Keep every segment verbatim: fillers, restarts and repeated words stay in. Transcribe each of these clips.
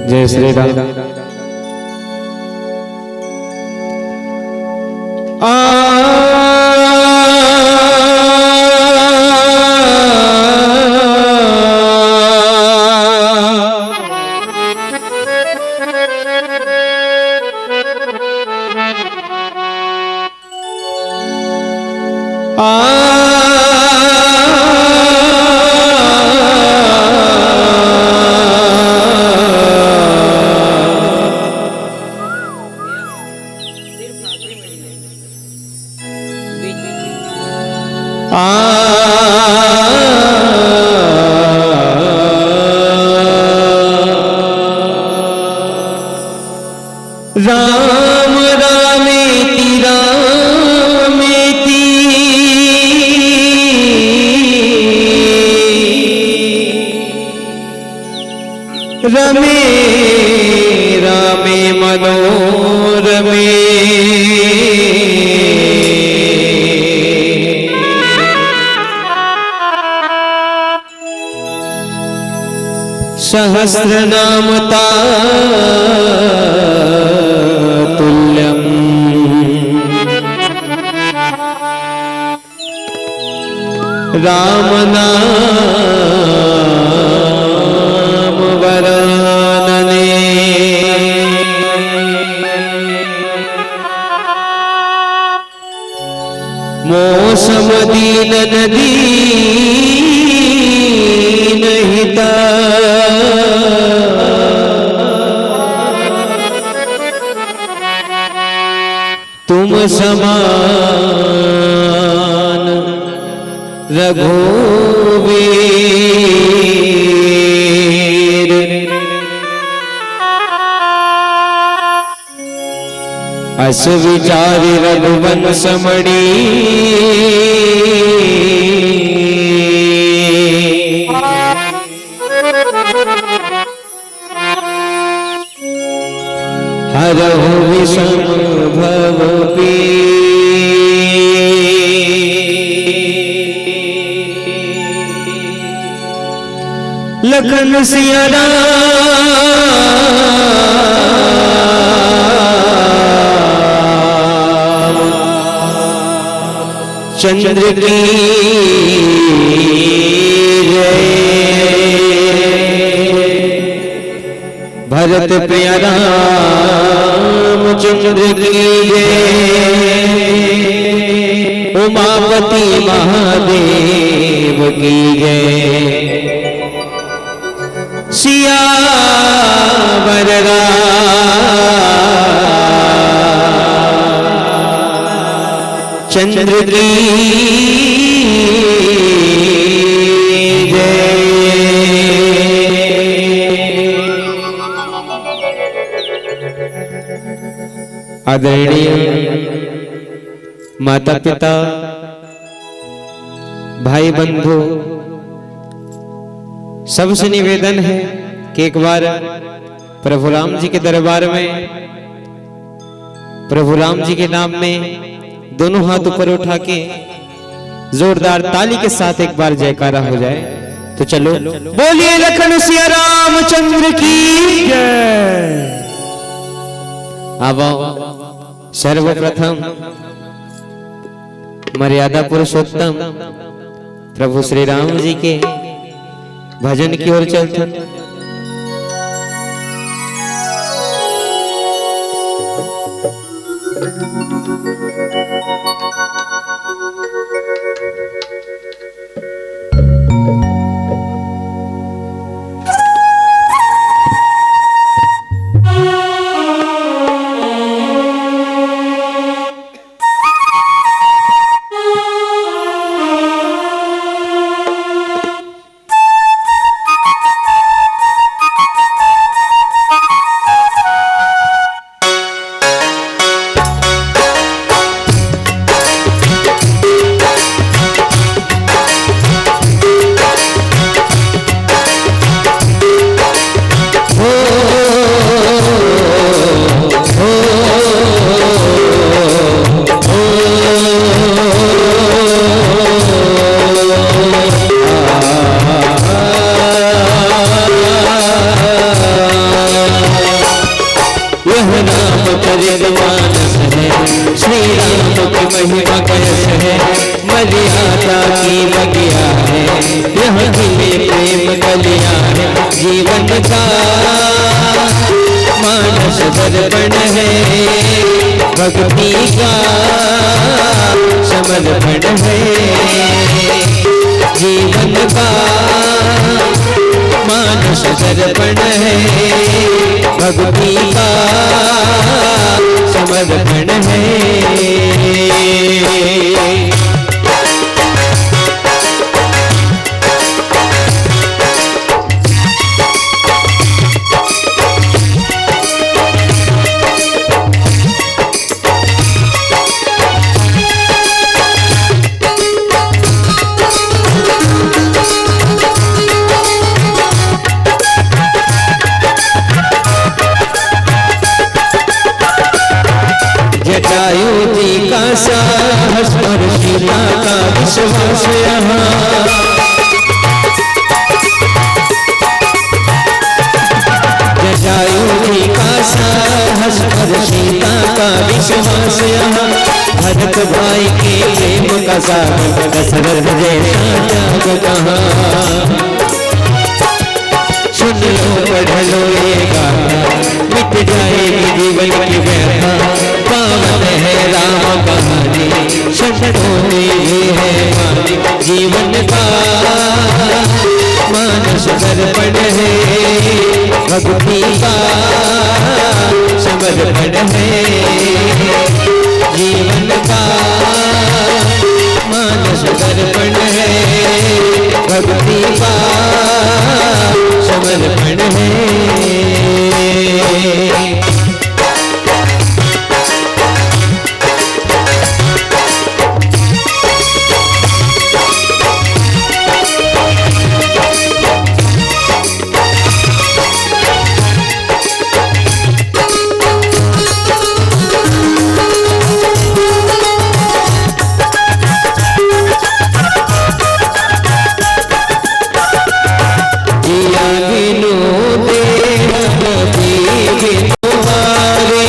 जय श्री राम। राम रामेति रामेति रमे रामे मनोरमे। सहस्रनाम तत्तुल्यम् राम नाम वरानने। मो समदीन न दीनहित तुम समान रघुवीर। अस विचारि रघुवंस मणि हरहु विषम भव पीर। लखन सिया राम चंद्र की जय। भरत प्रिय रामचंद्र की जय। उमापति महादेव की जय। सियावर रामचंद्र की जय। आदरणीय माता पिता, भाई बंधु, सबसे निवेदन है कि एक बार प्रभु राम जी के दरबार में प्रभु राम जी के नाम में दोनों हाथ ऊपर उठा के जोरदार ताली के साथ एक बार जयकारा हो जाए। तो चलो, बोलिए लखन सिया रामचंद्र की जय। अब सर्वप्रथम मर्यादा पुरुषोत्तम प्रभु श्री राम जी के भजन की ओर चलथन। महिमा कयस है, मर्यादा की बगिया है, यहाँ खिले प्रेम कलिया है। जीवन का मानस दर्पण है, भक्ति का समर्पण है। जीवन का मानस दर्पण है, भक्ति का समर्पण है। जटायु जी का साहस और सीता का विश्वास यहाँ। जटायु जी का साहस और सीता का विश्वास यहाँ। भरत भाई के प्रेम का सागर, दशरथ जैसा त्याग कहाँ। सुन लो, पढ़ लो ये गाथा, मिट जाएगी जीवन की व्यथा। पावन है राम कहानी, संतों ने ये है मानी। जीवन का मानस दर्पण है, भक्ति का समर्पण है। जीवन का मानस दर्पण है, भक्ति का समर्पण है। जिया बिनु देह गति बिनु वारी।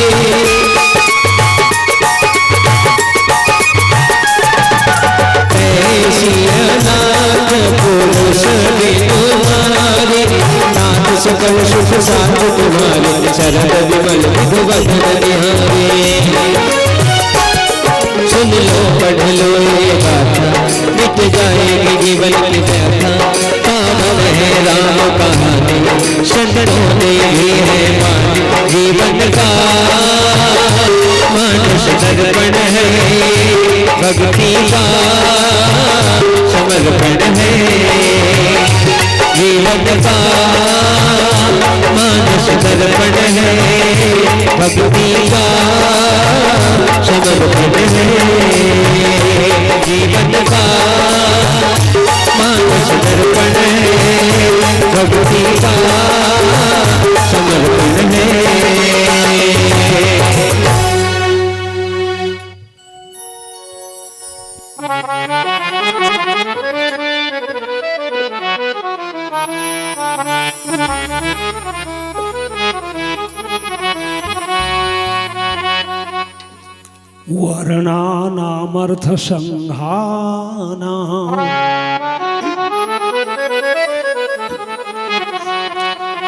ऐसी अनाथ पुरुष बिनु नारी। नाथ सकल सुख साथ तुम्हारे, सरद विमल विधु वदन बिहारी। सुन लो, पढ़ लो ये गाथा, मिट जाएगी जीवन की व्यथा। पावन है राम कहानी, संतों ने भी है मानी। जीवन का मानस दर्पण है, भक्ति का समर्पण है। जीवन का मानस दर्पण है, भक्ति का समर्पण है। जीवन का मानस दर्पण है, भक्ति का समर्पण है। वर्णानामर्थसङ्घानां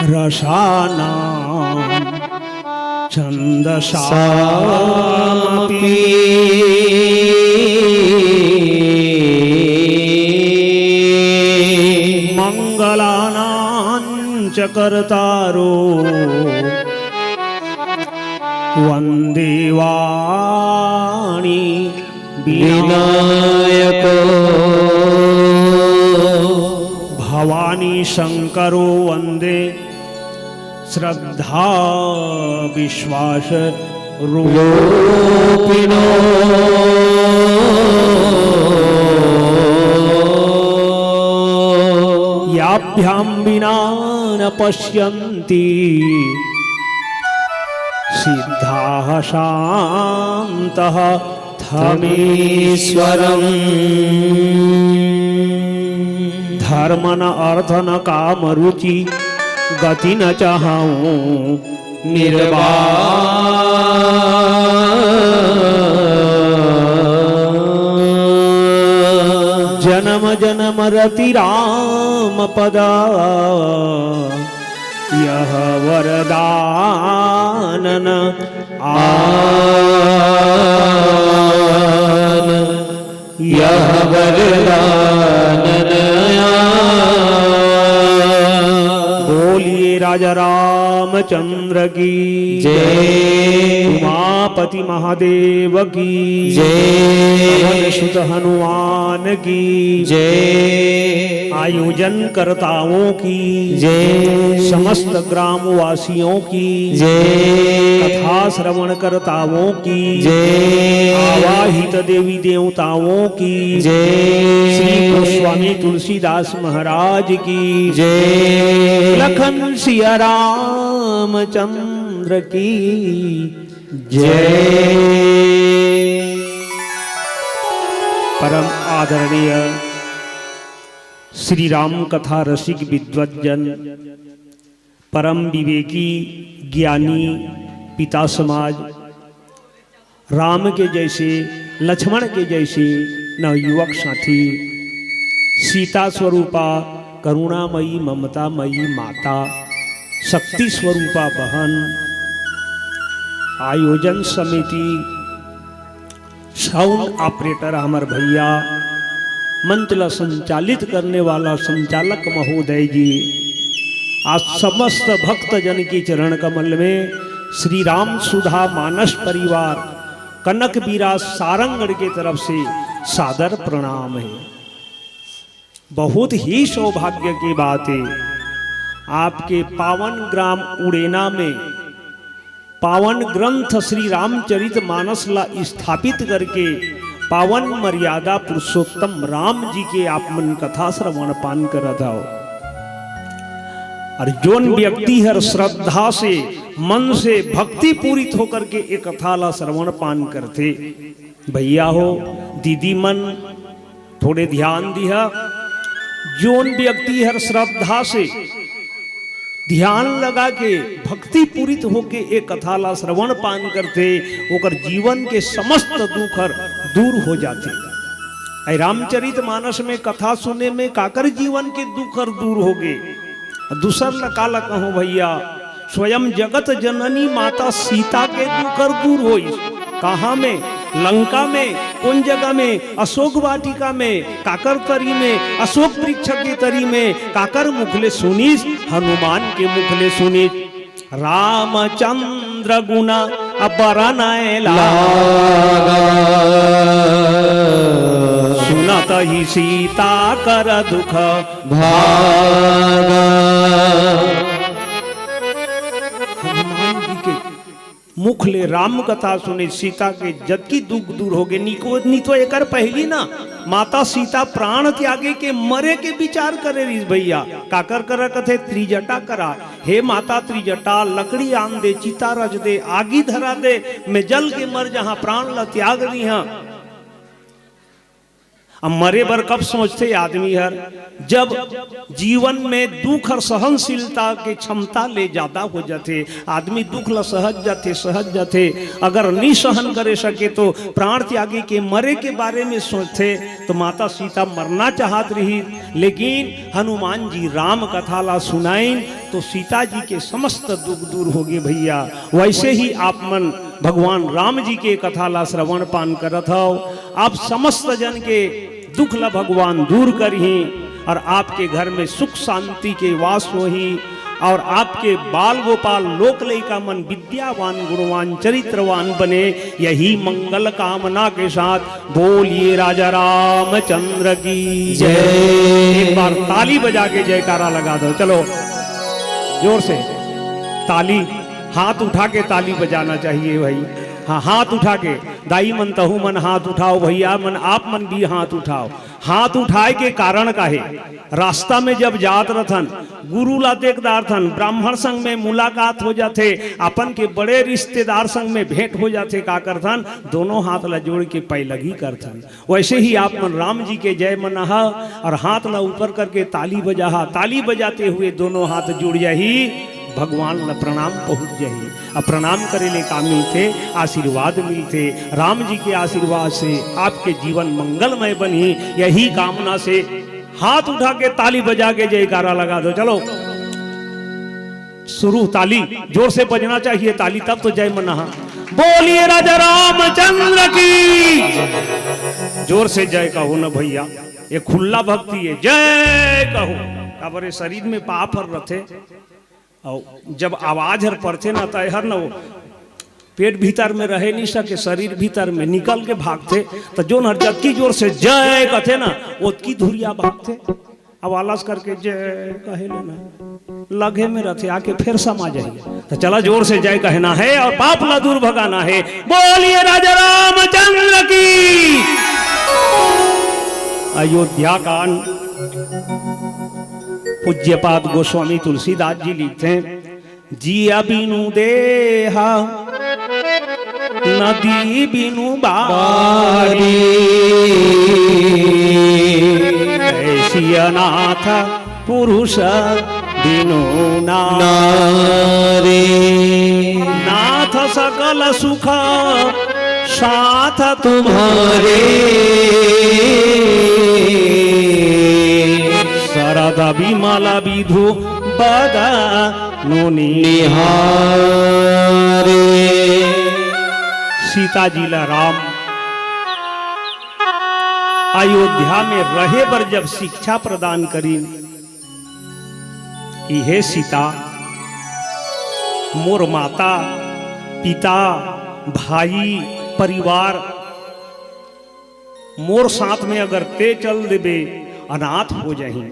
रसानां छन्दसामपि। मङ्गलानां च कर्तारो वन्दे वाणी विनायको। भवानी शंकरो वन्दे श्रद्धा विश्वास रूपिणो। याभ्यां विना न पश्यन्ति सिद्धाः शान्तः थमीश्वरम्। धर्म न अर्थ न काम रुचि, गति न चाहूं निर्वाण। रति राम पद, यह वरदानन आन, यह वरदानन आन। बोलिए राजा रामचंद्र की जय। उमापति महादेव की जय। पवन सुत हनुमान की जय। आयोजन कर्ताओं की जय। समस्त ग्रामवासियों की जय। कथा श्रवण कर्ताओं की जय। आवाहित देवी देवताओं की जय। श्री गोस्वामी तुलसीदास महाराज की जय। लखन सिया रामचंद्र की जय। परम आदरणीय श्री राम कथा रसिक विद्वत जन, परम विवेकी ज्ञानी पिता समाज, राम के जैसे, लक्ष्मण के जैसे नवयुवक साथी, सीता स्वरूपा, करुणामयी, ममतामयी माता, शक्ति स्वरूपा बहन, आयोजन समिति, साउंड ऑपरेटर हमर भैया, मंच ला संचालित करने वाला संचालक महोदय जी, आज समस्त भक्त जन के चरण कमल में श्री राम सुधा मानस परिवार कनक बिराज सारंगढ़ के तरफ से सादर प्रणाम है। बहुत ही सौभाग्य की बात है, आपके पावन ग्राम उड़ेना में पावन ग्रंथ श्री रामचरित मानस ला स्थापित करके पावन मर्यादा पुरुषोत्तम राम जी के आप मन कथा श्रवण पान करत हव। और जोन व्यक्ति हर श्रद्धा से, मन से भक्ति पूरित होकर के एक कथा ला श्रवण पान करथे, भैया हो, दीदी मन, थोड़े ध्यान दिहा। जोन व्यक्ति हर श्रद्धा से ध्यान लगा के भक्ति पूरित होके ए कथा ला श्रवण पान करथे, ओकर जीवन के समस्त दुख हर दूर हो जाथे। ए रामचरित मानस में कथा सुने में काकर जीवन के दुख हर दूर होगे। दूसर ला का ला कहूं भैया, स्वयं जगत जननी माता सीता के दुख हर दूर होइस। कहाँ में? लंका में। कौन जगह में? अशोक वाटिका में। काकर तरी में? अशोक वृक्ष के तरी में। काकर मुख ले सुनिस? हनुमान के मुख ले सुनिस। रामचंद्र गुण अबर नय लागा, सुनत ही सीता कर दुख भागा। हनुमान जी के मुख ले राम कथा सुने, सीता के जतकी दुख दूर होगे। निको, नी तो एकर पहली ना, माता सीता प्राण त्यागे के, मरे के विचार करे रहिस भैया। काकर करा कथे? त्रिजटा करा। हे माता त्रिजटा, लकड़ी आन दे, चिता रच दे, आगी धरा दे, मैं जल के मर जहां, प्राण ला त्याग दिहां। अब मरे बर कब सोचथे आदमी हर? जब जीवन में दुख और सहनशीलता के क्षमता ले ज्यादा हो जाथे, आदमी दुख ला सहज जाथे, सहज जाथे। अगर नी सहन करे सके तो प्राण त्यागी के, मरे के बारे में सोचथे। तो माता सीता मरना चाहत रही, लेकिन हनुमान जी राम कथा ला सुनाइन तो सीता जी के समस्त दुख दूर होगे भैया। वैसे ही आप मन भगवान राम जी के कथा ला श्रवण पान करत हव, आप समस्त जन के दुख ला भगवान दूर करही और आपके घर में सुख शांति के वास होही और आपके बाल गोपाल लोक लइका मन विद्यावान गुणवान चरित्रवान बने, यही मंगल कामना के साथ बोलिए राजा रामचंद्र की जय। एक बार ताली बजा के जयकारा लगा दो, चलो जोर से ताली, हाथ उठा के ताली बजाना चाहिए भाई। हाँ, हाथ उठा के, दाई मन, तहू मन हाथ उठाओ, भैया मन, आप मन भी हाथ उठाओ। हाथ उठाए के कारण का हे? रास्ता में जब जात रथन, गुरु ला देख डारथन, ब्राह्मण संग में मुलाकात हो जाथे, अपन के बड़े रिश्तेदार संग में भेंट हो जाथे, का करथन? दोनों हाथ ला जोड़ के पैलगी करथन। वैसे ही आप मन राम जी के जय मनाहा और हाथ ला ऊपर करके ताली बजाहा। ताली बजाते हुए दोनों हाथ जुड़ जाही, भगवान ला प्रणाम पहुंच जाही। अब प्रणाम करे ले का मिलथे? आशीर्वाद मिलथे। राम जी के आशीर्वाद से आपके जीवन मंगलमय बनही, यही कामना से हाथ उठा के, ताली बजा के जयकारा लगा दो। चलो, शुरू ताली जोर से बजना चाहिए, ताली तब तो जय मनाहा। बोलिए राजा रामचंद्र की। जोर से जय कहो ना भैया, ये खुल्ला भक्ति है, जय कहो। काबर ये शरीर में पाप हर रथे, अउ जब आवाज हर परथे ना, त हर न वो पेट भीतर में रहे नहीं सके, शरीर भीतर में निकल के भागथे। त जोन हर जतकी जोर से जय कथे ना, ओतकी धुरिया भागथे। अब आलस करके जय कहे लेना, लगे में रथे, आके फिर समा जाही। त चला, जोर से जय कहना है और पाप ला दूर भगाना है। बोलिए राजा रामचंद्र की। अयोध्या कांड। पूज्यपाद गोस्वामी तुलसीदास जी लिखथे, जिया बिनु देहा, नदी बिनु बारी। ऐसी अनाथ पुरुष बिनु नारी। नारी। नाथ सकल सुख साथ तुम्हारे। सरद विमल विधु बदनु निहारे। सीता जी ला राम अयोध्या में रहे बर जब शिक्षा प्रदान करिन कि हे सीता, मोर माता, पिता, भाई, परिवार, मोर साथ में अगर ते चल देबे, अनाथ हो जाही।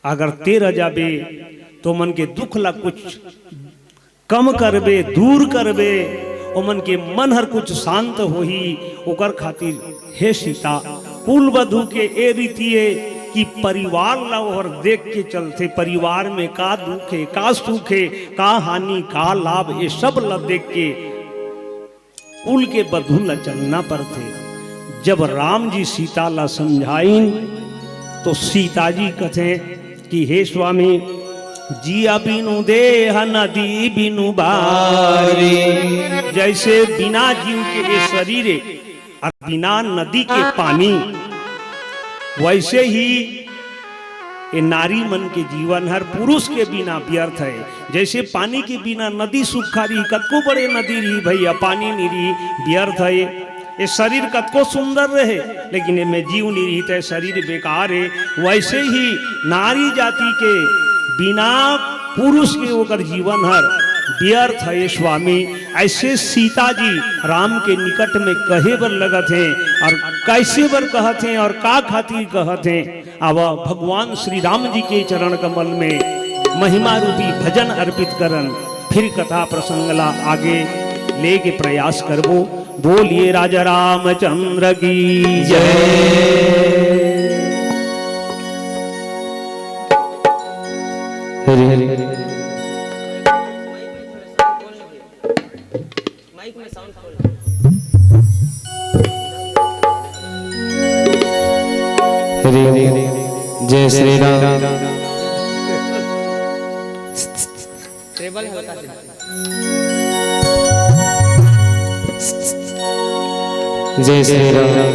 अगर ते रह जाबे, तो मन के दुख ला कुछ कम करबे, दूर करबे, ओमन के मन हर कुछ शांत होही। ओकर खातिर हे सीता, कुल वधू के ए रीति हे कि परिवार ला ओहर देख के चलथे, परिवार में का दुख हे, का सुख हे, का हानि, का लाभ, ये सब ला देख के कुल के बधू ला चलना परथे। जब राम जी सीता ला समझाइन, तो सीता जी कथे कि हे स्वामी, जिया बिनु देह नदी बिनु बारी। जैसे बिना जीव के ये शरीर हे और बिना नदी के पानी, वैसे ही ये नारी मन के जीवन हर पुरुष के बिना व्यर्थ हे। जैसे पानी के बिना नदी सूखा रही, कतको बड़े नदी रही भैया, पानी नहीं रही, व्यर्थ हे। ये शरीर कतको सुंदर रहे, लेकिन एमे जीव नहीं रही, तो ये शरीर बेकार हे। वैसे ही नारी जाति के बिना पुरुष के ओकर जीवन हर व्यर्थ हे स्वामी। ऐसे सीता जी राम के निकट में कहे बर लगत हे, और कैसे बर कहत हे और का खातिर कहत हे। आवा भगवान श्री राम जी के चरण कमल में महिमा रूपी भजन अर्पित करन, फिर कथा प्रसंग ला आगे लेके प्रयास करबो। बोलिए राजा रामचंद्र की जय। हरि हरि। माइक में साउंड खोल। हरि हरि। जय श्री राम। ट्रेबल हल्का से। जय श्री राम।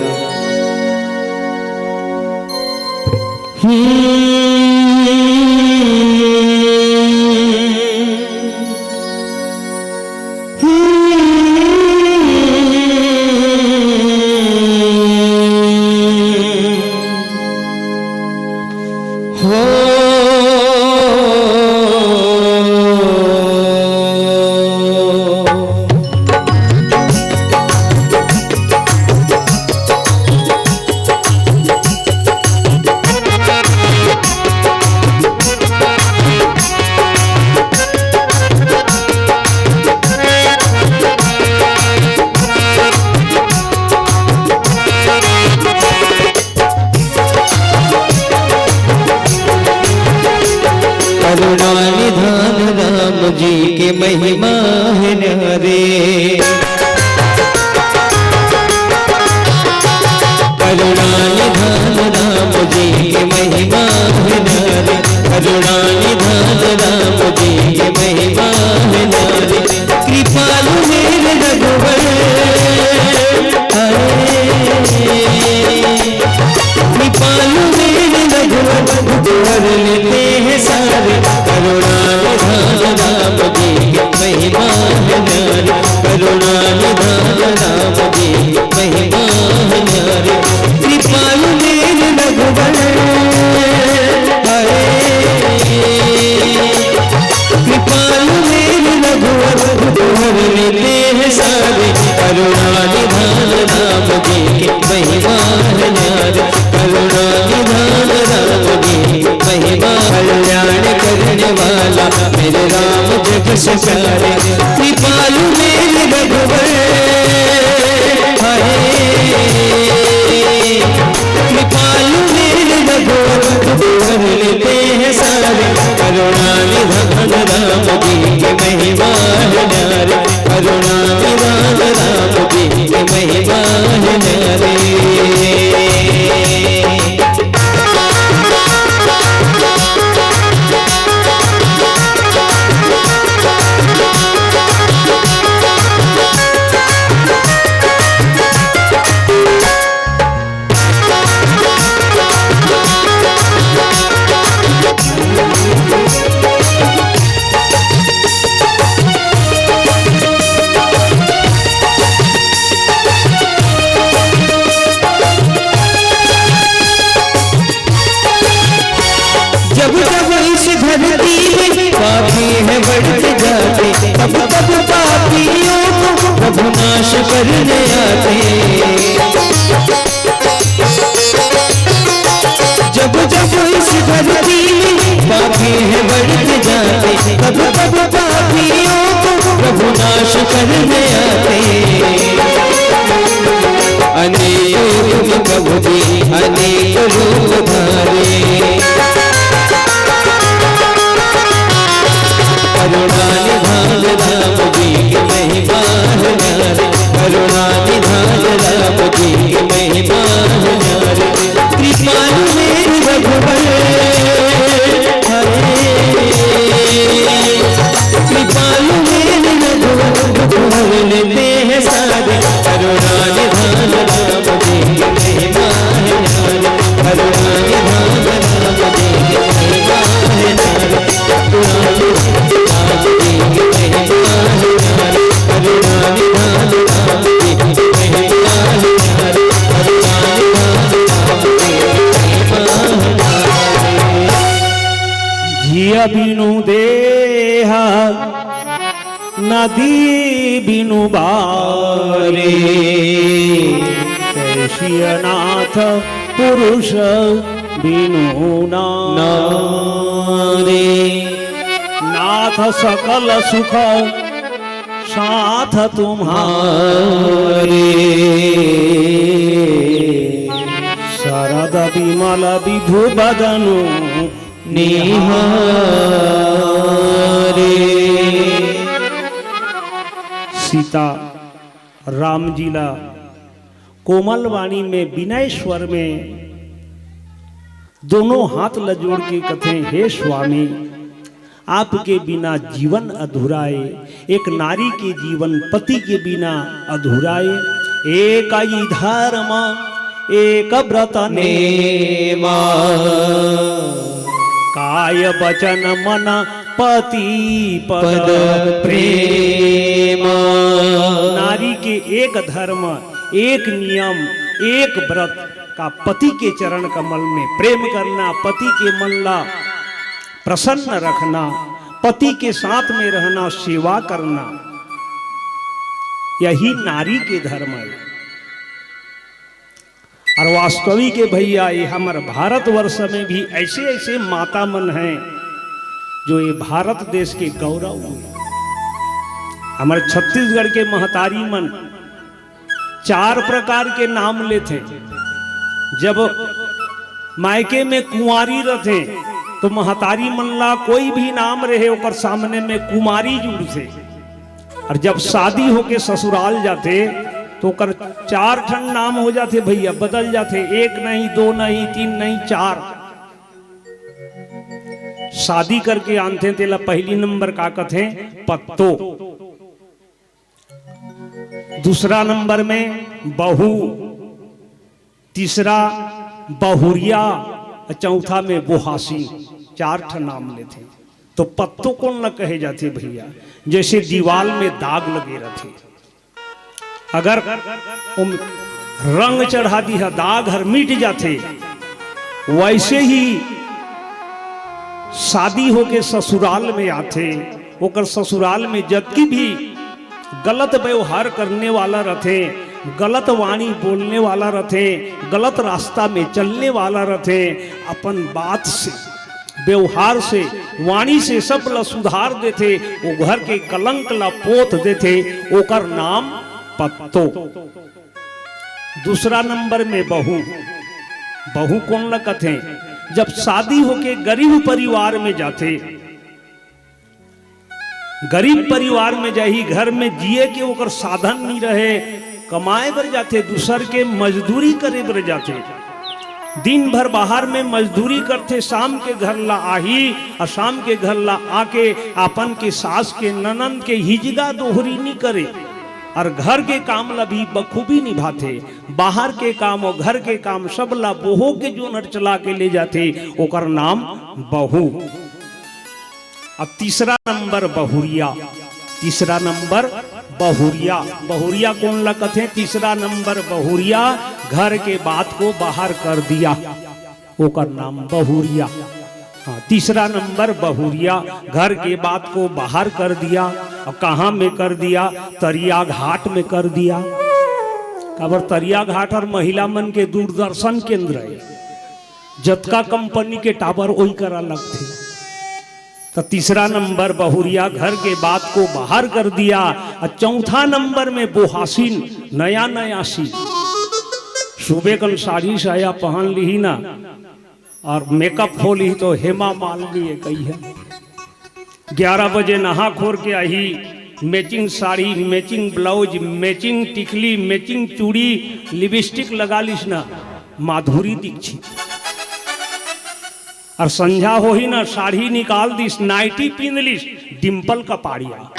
करुणा निधान राम जी के महिमा है न्यारे। करुणा निधान राम जी के महिमा है न्यारे। करुणा निधान राम जी के महिमा है न्यारे। कृपालु मेरे रघुवर, अरे, कृपालु मेरे राम जग से प्यारे, कृपालु मेरे रघुवर। हाय, कृपालु मेरे रघुवर, दुख हर लेते हैं सारे। करुणा निधान राम जी की महिमा है न्यारी। करुणा निधान राम जी की महिमा है न्यारी। जब जब इस धरती में पापी हैं बढ़ते जाते, तब तब पापियों को प्रभु नाश करने आते। जब जब इस धरती में पापी हैं बढ़ते जाते, तब तब पापियों को प्रभु नाश करने आते। अनेक युग प्रभु जी अनेक रूप धारे। करुणा निधान राम जी की महिमा है न्यारी। करुणा निधान राम जी की महिमा है न्यारी। कृपालु मेरे रघुवर, हरे कृपालु मेरे रघुवर, दुख हर लेते हैं सारे। करुणा निधान राम जी की महिमा है न्यारी। करुणा निधान राम जी की महिमा है न्यारी। करुणा निधान राम जी की महिमा है न्यारी। करुणा निधान राम जी की महिमा है न्यारी। करुणा निधान राम जी की महिमा है न्यारी। जिय बिनु देह नदी बिनु बारी, तैसिय नाथ पुरुष बिनु नारी। नाथ सकल सुख साथ तुम्हारे, सरद विमल विधु बदनु निहारे। सीता राम जी ला कोमल वाणी में, विनय स्वर में दोनों हाथ ला जोड़ के कथे, हे स्वामी, आपके बिना जीवन अधूरा ए। एक नारी के जीवन पति के बिना अधूरा ए। एक ही धर्म एक व्रत नेमा, काय वचन मन पति पद पद प्रेमा। नारी के एक धर्म, एक नियम, एक व्रत का पति के चरण कमल में प्रेम करना, पति के मन ला प्रसन्न रखना, पति के साथ में रहना, सेवा करना, यही नारी के धर्म है। और वास्तविक के भैया, ये हमर भारतवर्ष में भी ऐसे ऐसे माता मन हैं जो ये भारत देश के गौरव हैं। हमर छत्तीसगढ़ के महतारी मन चार प्रकार के नाम लेथे। जब मायके में कुंवारी रथे तो महतारी मन ला कोई भी नाम रहे ओकर सामने में कुमारी जुड़थे। और जब शादी होके ससुराल जाथे तो ओकर चार ठन नाम हो जाथे भैया, बदल जाथे। एक नहीं, दो नहीं, तीन नहीं, चार। शादी करके आनथे तेला पहली नंबर का कथे? पत्तो। दूसरा नंबर में बहू, तीसरा बहुरिया, और चौथा में बोहासी। चार ठन नाम लेथे। तो पत्तो कोन ल कहे जाथे भैया? जैसे दीवाल में दाग लगे रथे, अगर ओम रंग चढ़ा दिहा, दाग हर मिट जाथे, वैसे ही शादी होके ससुराल में आथे, ओकर ससुराल में जतकी भी गलत व्यवहार करने वाला रथे, गलत वाणी बोलने वाला रथे, गलत रास्ता में चलने वाला रथे, अपन बात से व्यवहार से, वाणी से सब ला सुधार देथे, वो घर के कलंक ला पोत देथे, ओकर नाम पत्तो। दूसरा नंबर में बहू। बहू कोन ला कथे? जब शादी होके गरीब परिवार में जाथे, गरीब परिवार में जाही, घर में जिए के ओकर साधन नइ रहे, कमाए बर जाथे, दूसर के मजदूरी करे बर जाथे। दिन भर बाहर में मजदूरी करथे, शाम के घर ला आही, अउ शाम के घर ला आके अपन के सास के, ननंद के हिजगा दोहरी नइ करे, अउ घर के काम ला भी बखूबी निभाथे। बाहर के काम अउ घर के काम सब ला बहू के जोनर चला के ले जाथे, ओकर नाम बहू। अब तीसरा नंबर बहुरिया। तीसरा नंबर बहुरिया। बहुरिया कोन ला कथे? तीसरा नंबर बहुरिया, घर के बात को बाहर कर दिया, ओकर नाम बहुरिया। हाँ, तीसरा नंबर बहुरिया, घर के बात को बाहर कर दिया। अब कहाँ में कर दिया? तरिया घाट में कर दिया। काबर तरिया घाट अउ महिला मन के दूरदर्शन केंद्र हे, जतका कंपनी के टावर ओही करा लगथे। त तीसरा नंबर बहुरिया, घर के बात को बाहर कर दिया। अउ चौथा नंबर में बोहासिन, नया नया सी, सुबह कन साड़ी साया पहन लिही ना, अउ मेकअप हो लिही तो हेमा मालिनी ए कही हे। ग्यारह बजे नहा खोर के आही, matching sari, matching blouse, matching टिकली, मैचिंग चूड़ी, लिपस्टिक लगा लिस ना, माधुरी दीक्षित। अउ संझा होही ना, साड़ी निकाल दिस, नाइटी पींद लिस, डिंपल कपाड़िया।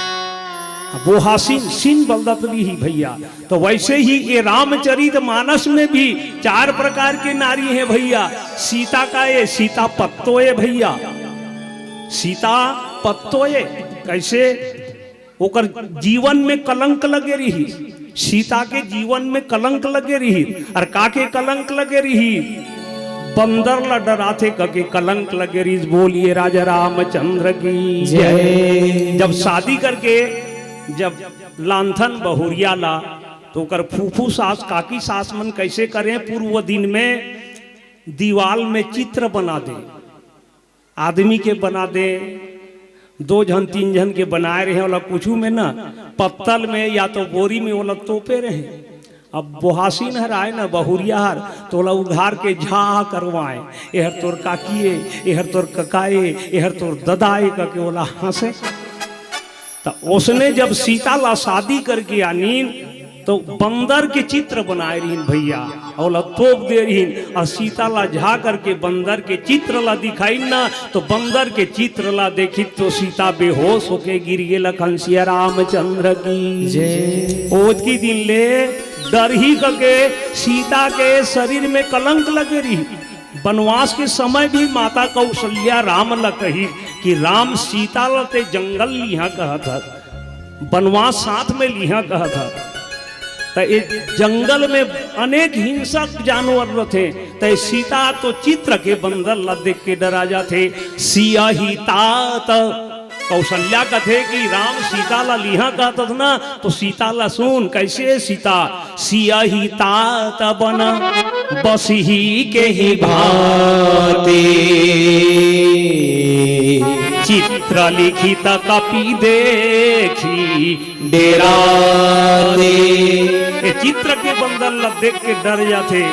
बोहासिन, सिन बलदत लिही भइया। तो वइसे ही ए रामचरित मानस में भी चार प्रकार के नारी हे भइया। सीता का ए, सीता पत्तो ए भइया, सीता पत्तो ए। कइसे? ओकर जीवन में कलंक लगे रिहिस, सीता के जीवन में कलंक लगे रिहिस। अउ का के कलंक लगे रिहिस? बंदर ला डराथे कके कलंक लगे रिहिस। बोलिए राजा रामचंद्र की जय। जब शादी करके जब लांथन बहुरिया ला, तो ओकर फूफू सास, काकी सास मन कइसे करें? पूर्व दिन में दीवाल में चित्र बना दे, आदमी के बना दे, दो झन तीन झन के बनाए रहे, ओला कुछू में ना, पत्तल में या तो बोरी में ओला तोपे रहे। अब बोहासिन हर आए ना, बहुरिया हर, तो ओला उघार के झा करवाए, "एहर तोर काकी ए, एहर तोर कका ए, एहर तोर ददा ए," कके ओला हंसे। त ओसने जब सीता ला शादी करके आनिन, तो बंदर के चित्र बनाए रहिन भइया, ओला तोप दे रहिन, अउ सीता ला झा करके बंदर के चित्र ला दिखाइन ना, तो बंदर के चित्र ला देखिन तो सीता बेहोश होके गिर गे। लखन सिया रामचंद्र की जय। ओतकी दिन ले डरही कके सीता के शरीर में कलंक लगे रही। बनवास के समय भी माता कौशल्या राम ल कही कि राम सीता ल ते जंगल लिहा कहत हस, बनवास साथ में लिहा कहत हस। त ए जंगल में अनेक हिंसक जानवर रथे, त ए सीता तो चित्र के बंदर ल देख के डरा जाथे। सियहि तात कौशल्या कथे कि राम सीता ला लिहा कहत हस ना, तो सीता ला सुन, कइसे सीता? सियहि तात बन बसही केहि भाँति, चित्र लिखित कपि देखि डेराते। ए चित्र के बंदर ला देख के डर जाथे।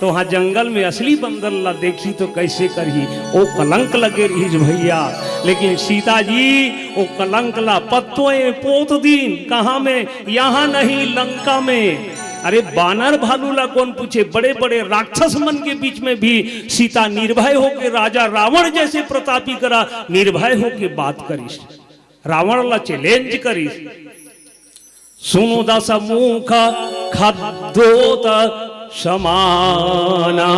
तो वहाँ जंगल में असली बंदर ला देखही तो कइसे करही? ओ कलंक लगे रहिस भइया। लेकिन सीता जी ओ कलंक ला पत्तों में पोत दीन। कहाँ में? यहाँ नहीं, लंका में। अरे बानर भालू ला कोन पूछे, बड़े बड़े राक्षस मन के बीच में भी सीता निर्भय होके राजा रावण जैसे प्रतापी करा निर्भय होके बात करिस, रावण ला चैलेंज करिस। सुनु दस मुख खद्योत समाना।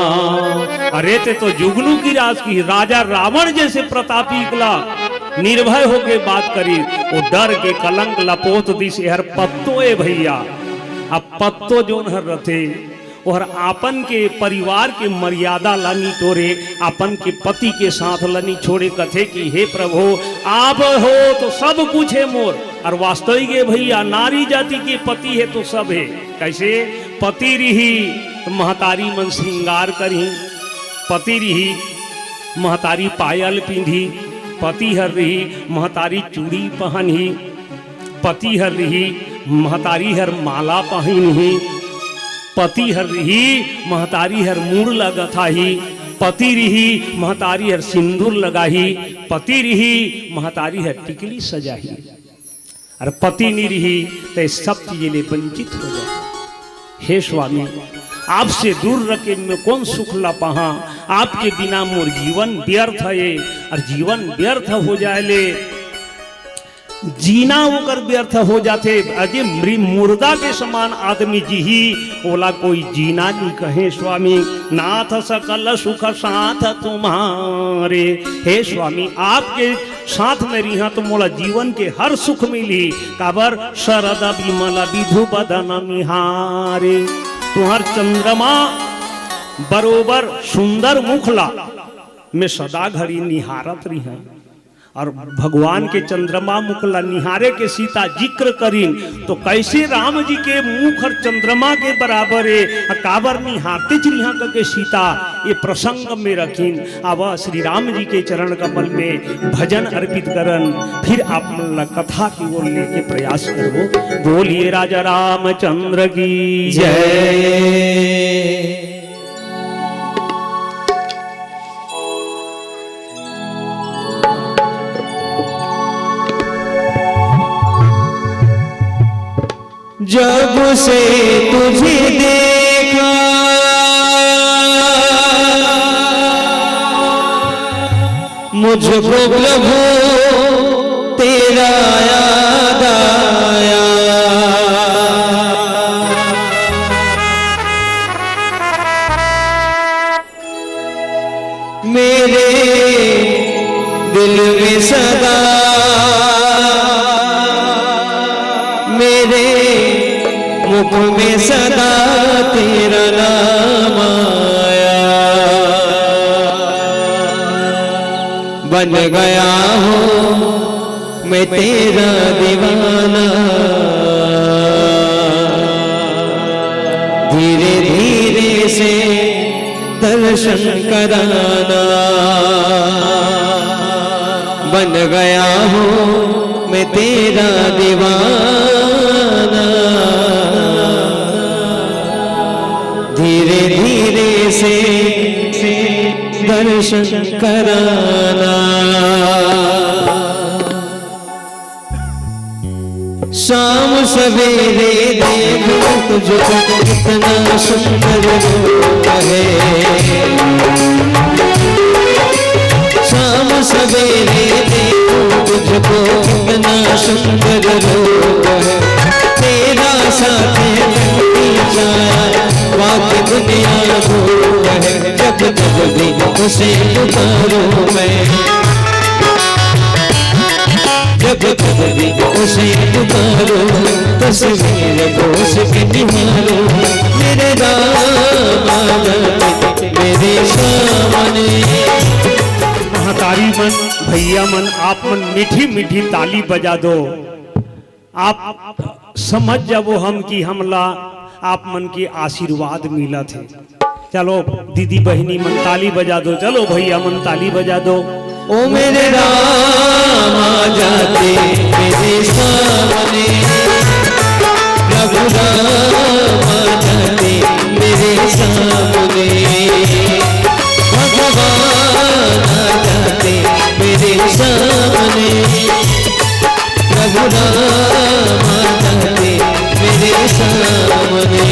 अरे ते तो जुगनू गिरास कही, राजा रावण जैसे प्रतापी ला निर्भय होके बात करिस, ओ डर के कलंक ला पोत दिस। एहर पत्तो ए भइया, अब पत्तो जोन हर रथे ओहर आपन के परिवार के मर्यादा ला नी टोरे, आपन के पति के साथ ला नी छोड़े, कथे कि हे प्रभु, आप हो तो सब कुछ हे मोर। अउ वास्तविक ए भइया, नारी जाति के पति हे तो सब हे। कइसे? पति रिही त महतारी मन श्रृंगार करही, पति रिही महतारी पायल पिंधही, पति हर रही, महतारी चूड़ी पहनही, पति हर रही, महतारी हर माला पहिनही, पति हर रही, महतारी हर मुड़ ल गथाही, पति रही, महतारी हर सिंदूर लगाही, पति रही, महतारी हर टिकली सजाही। अउ पति नी रही, त ये सब चीज ले वंचित हो जाही। हे स्वामी, आपसे दूर रह के मैं कौन सुख ला पाहा? आपके बिना मोर जीवन व्यर्थ हे, अउ जीवन व्यर्थ हो जाय ले जीना ओकर व्यर्थ हो जाथे। अजे मृ-, मुर्दा के समान आदमी जीही, ओला कोई जीना नी कहे। स्वामी, नाथ सकल सुख साथ तुम्हारे। हे स्वामी, आपके साथ में रिहा तो मोला जीवन के हर सुख मिली। काबर? शरद विमल विधु बदन निहारे। तुहर चंद्रमा बरोबर सुंदर मुख ला मैं सदा घड़ी निहारत रिहा। अउ भगवान के चंद्रमा मुख ला निहारे के सीता जिक्र करिन, तो कैसे राम जी के मुख अउ चंद्रमा के बराबर हे, अउ काबर निहारतेच रिहा कहिके सीता ये प्रसंग में रखिन। आवा श्री राम जी के चरण कमल में भजन अर्पित करन, फिर आप मन ला कथा की ओर लेके प्रयास करबो। बोलिए राजा रामचंद्र की जय। जब से तुझे देखा, मुझको प्रभु तेरा याद आया। मेरे दिल में सदा, मेरे मुख में सदा तेरा नाम आया। बन गया हूँ मैं तेरा दीवाना, धीरे धीरे से दर्शन कराना। बन गया हूँ मैं तेरा दीवाना, धीरे धीरे से दर्शन कराना। शाम सवेरे देखूं तुझको, कितना सुंदर रूप है। शाम सवेरे देखूं तुझको, कितना सुंदर रूप है। तेरा साथ बनती जाए, बाकी दुनिया धूप है। जब तक भी उसे पुकारूं मैं, जब तक भी उसे पुकारूं, तस्वीर को उसकी निहारूं। मेरे राम आ जाते मेरे सामने। महतारी मन, भैया मन, आप मन मीठी मीठी ताली बजा दो। आप समझ जाबो हम कि हमला आप मन के आशीर्वाद मिलत हे। चलो दीदी बहिनी मन ताली बजा दो, चलो भैया मन ताली बजा दो। ओ मेरे राम आ जाते मेरे सामने, प्रभु राम आ जाते मेरे सामने, भगवान आ जाते मेरे सामने। प्रभु राम आ जाते मेरे सामने।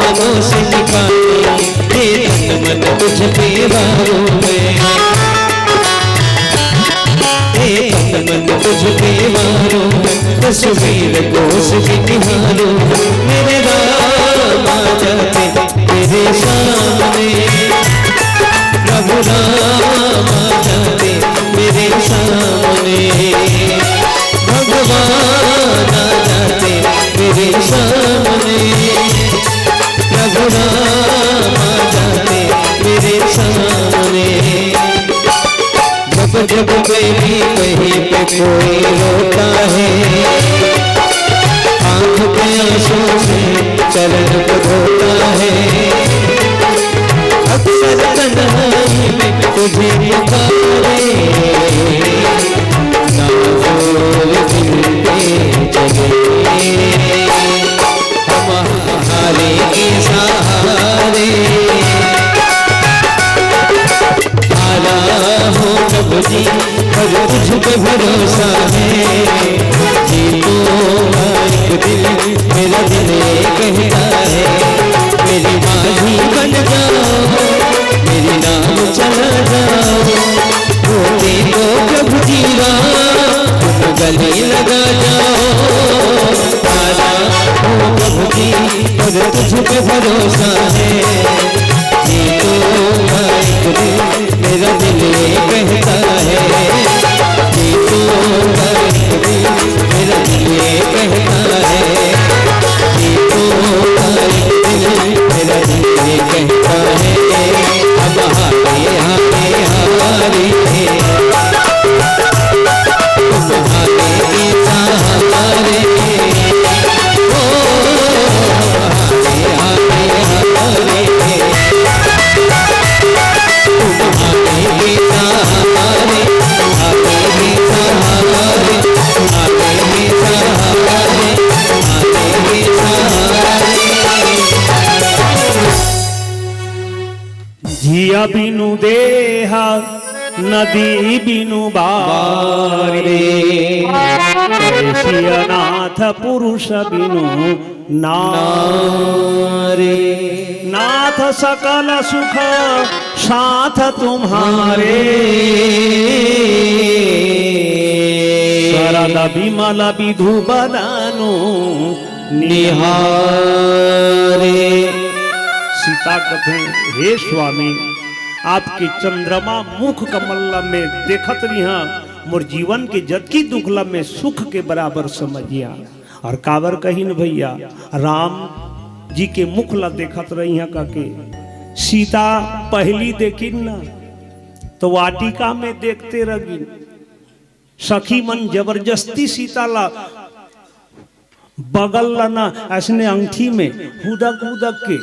पनों से निकाली, ये तन मन तुझ पे वारों है। ये तन मन तुझ पे वारों है, तस्वीर को उसकी निहारो। मेरे राम आ जाते मेरे सामने, प्रभु राम आ जाते मेरे सामने, भगवान आ जाते मेरे सामने, प्रभु राम आ जाते मेरे सामने। जब जब मैं भी कहीं पे कोई रोता है, आंख के आंसू से चरण को धोता है। अक्सर तन्हाई में तुझे पुकारे, ना बोल दिल पे चले। हम हारे के सहारे, हारा हूँ प्रभु जी, पर तुझ पे भरोसा है। जीतूंगा एक दिन, मेरा दिल ये कहता है। मेरी बाजी बन जाओ, मेरी नाव चला जाओ, रोटी को प्रभु जी राम, तुम गले लगा जाओ। हारा हूँ प्रभु जी, पर तुझ पे भरोसा है। जीतूंगा एक दिन, मेरा दिल ये कहता है। जीतूंगा एक दिन, मेरा दिल ये कहता है। जीतूंगा एक दिन, मेरा दिल ये कहता है। हम हारे, हारे, हारे, हारे, हारे, हारे। जिया बिनु देहा, नदी बिनु बारी, कैसी अनाथ पुरुष बिनु नारी। नाथ सकल सुख साथ तुम्हारे, सरद विमल विधु बदनु निहारे। सीता कथे, हे स्वामी, आपके चंद्रमा मुख कमल ला मैं देखत रिहा, मोर जीवन के जतकी दुख ला मैं सुख के बराबर समझिया। और काबर कहिन भैया, राम जी के मुख ला देखत रहिहा कहिके। सीता पहली देखिन ना, तो वाटिका में देखते रहिन। सखी मन जबरदस्ती सीता ला बगल ला ना, अइसने अंगठी में हुदक हुदक के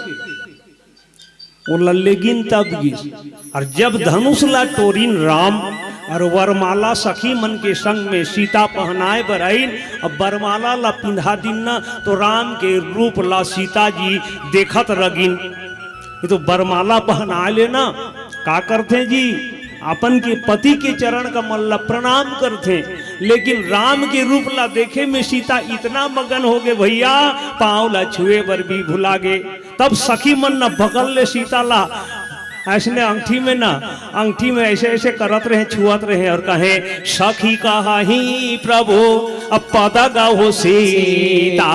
ओला लेगिन तब गिस। और जब धनुष ला टोरिन राम और वरमाला सखी मन के संग में सीता पहनाए बर आइन, अब वरमाला ला पिंधा दिन ना, तो राम के रूप ला सीता जी देखत रगिन। ये तो वरमाला पहना लेना, का करथे जी, अपन के पति के चरण कमल ला प्रणाम करथे, लेकिन राम के रूप ला देखे में सीता इतना मगन हो गे भैया, पाँव ला छुए बर भी भुला गे। तब सखी मन न बगल ले सीता ला अइसने अंगठी में ना, अंगठी में ऐसे ऐसे करत रहे, छुअत रहे और कहे, सखी कहा ही प्रभु अब पद गहो सीता,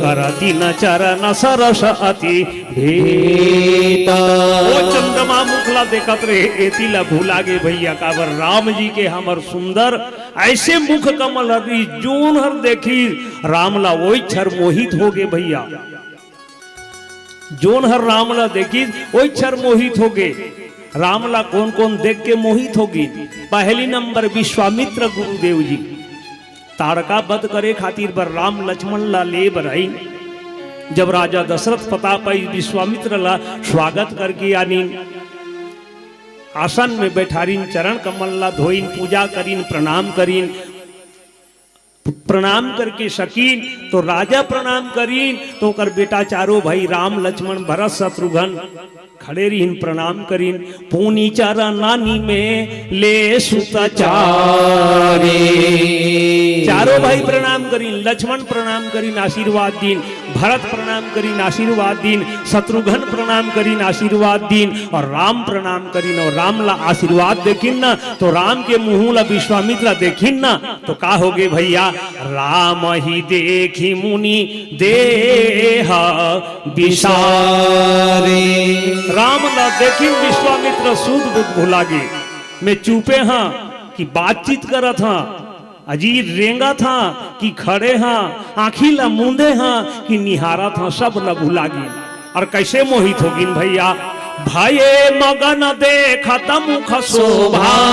करती न चरण सरस अति भीता। ओ चंद्रमा मुख ला देखत रहे, एती ला भुला गे भैया, काबर राम जी के हमर सुंदर अइसे मुख कमल हर जोन हर देखी राम ला ओई क्षण मोहित हो गे भैया। जोन हर राम ला देखिस, ओई क्षण मोहित हो गे। राम ला कोन कोन देख के मोहित हो गे? पहली नंबर विश्वामित्र गुरुदेव जी। ताड़का वध करे खातिर बर राम लक्ष्मण ला ले बर आइन। जब राजा दशरथ पता पाई, विश्वामित्र ला स्वागत करके आनिन, आसन में बैठारिन, चरण कमल ला धोइन, पूजा करिन, प्रणाम करिन। प्रणाम करके सकीन, तो राजा प्रणाम करीन, तो ओकर बेटा चारों भाई राम, लक्ष्मण, भरत, शत्रुघ्न खड़े रहिन, प्रणाम करीन। पुनि चरन नानी में ले सुत चारे। चारों भाई प्रणाम करिन, लक्ष्मण प्रणाम करिन, आशीर्वाद दीन, भरत प्रणाम करिन, आशीर्वाद दीन, शत्रुघ्न प्रणाम करिन, आशीर्वाद दीन, और राम प्रणाम करिन, और राम ला आशीर्वाद देखिन ना, तो राम के मुंह ला विश्वामित्र देखिन ना, तो का होगे भैया? राम ही देखी मुनि देह विसारे। राम ला देखिन विश्वामित्र सूध बुध भुलागे। मैं चुपे हां कि बातचीत करत हां, अजीर रेंगत हां कि खड़े हां, आंखी ला मूंदे हां कि निहारत हां, सब ला भुलागे। और कैसे मोहित होगिन भैया? भये मगन देखत मुख शोभा,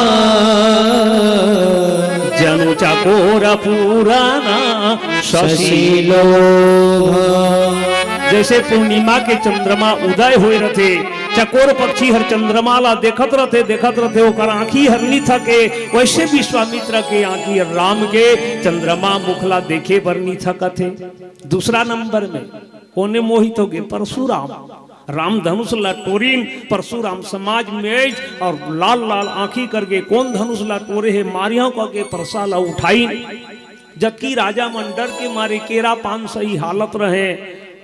जनु चकोर पूरन शशि लोभा। जैसे पूर्णिमा के चंद्रमा उदय होए रथे, चकोर पक्षी हर चंद्रमा ला देखत रथे, देखत रथे, ओकर आंखी हर नी थके, वैसे विश्वामित्र के आंखी हर राम के चंद्रमा मुख ला देखे बर नी थकत हे। दूसरा नंबर में कोने मोहित होगे? परशुराम। राम धनुष ला टोरिन, परशुराम समाज में आइस और लाल लाल आंखी करके कोन धनुष ला टोरे हे, मारिया करके परसा ला उठाइन। जबकि राजा मन डर के मारे केरा पान सही हालत रहे,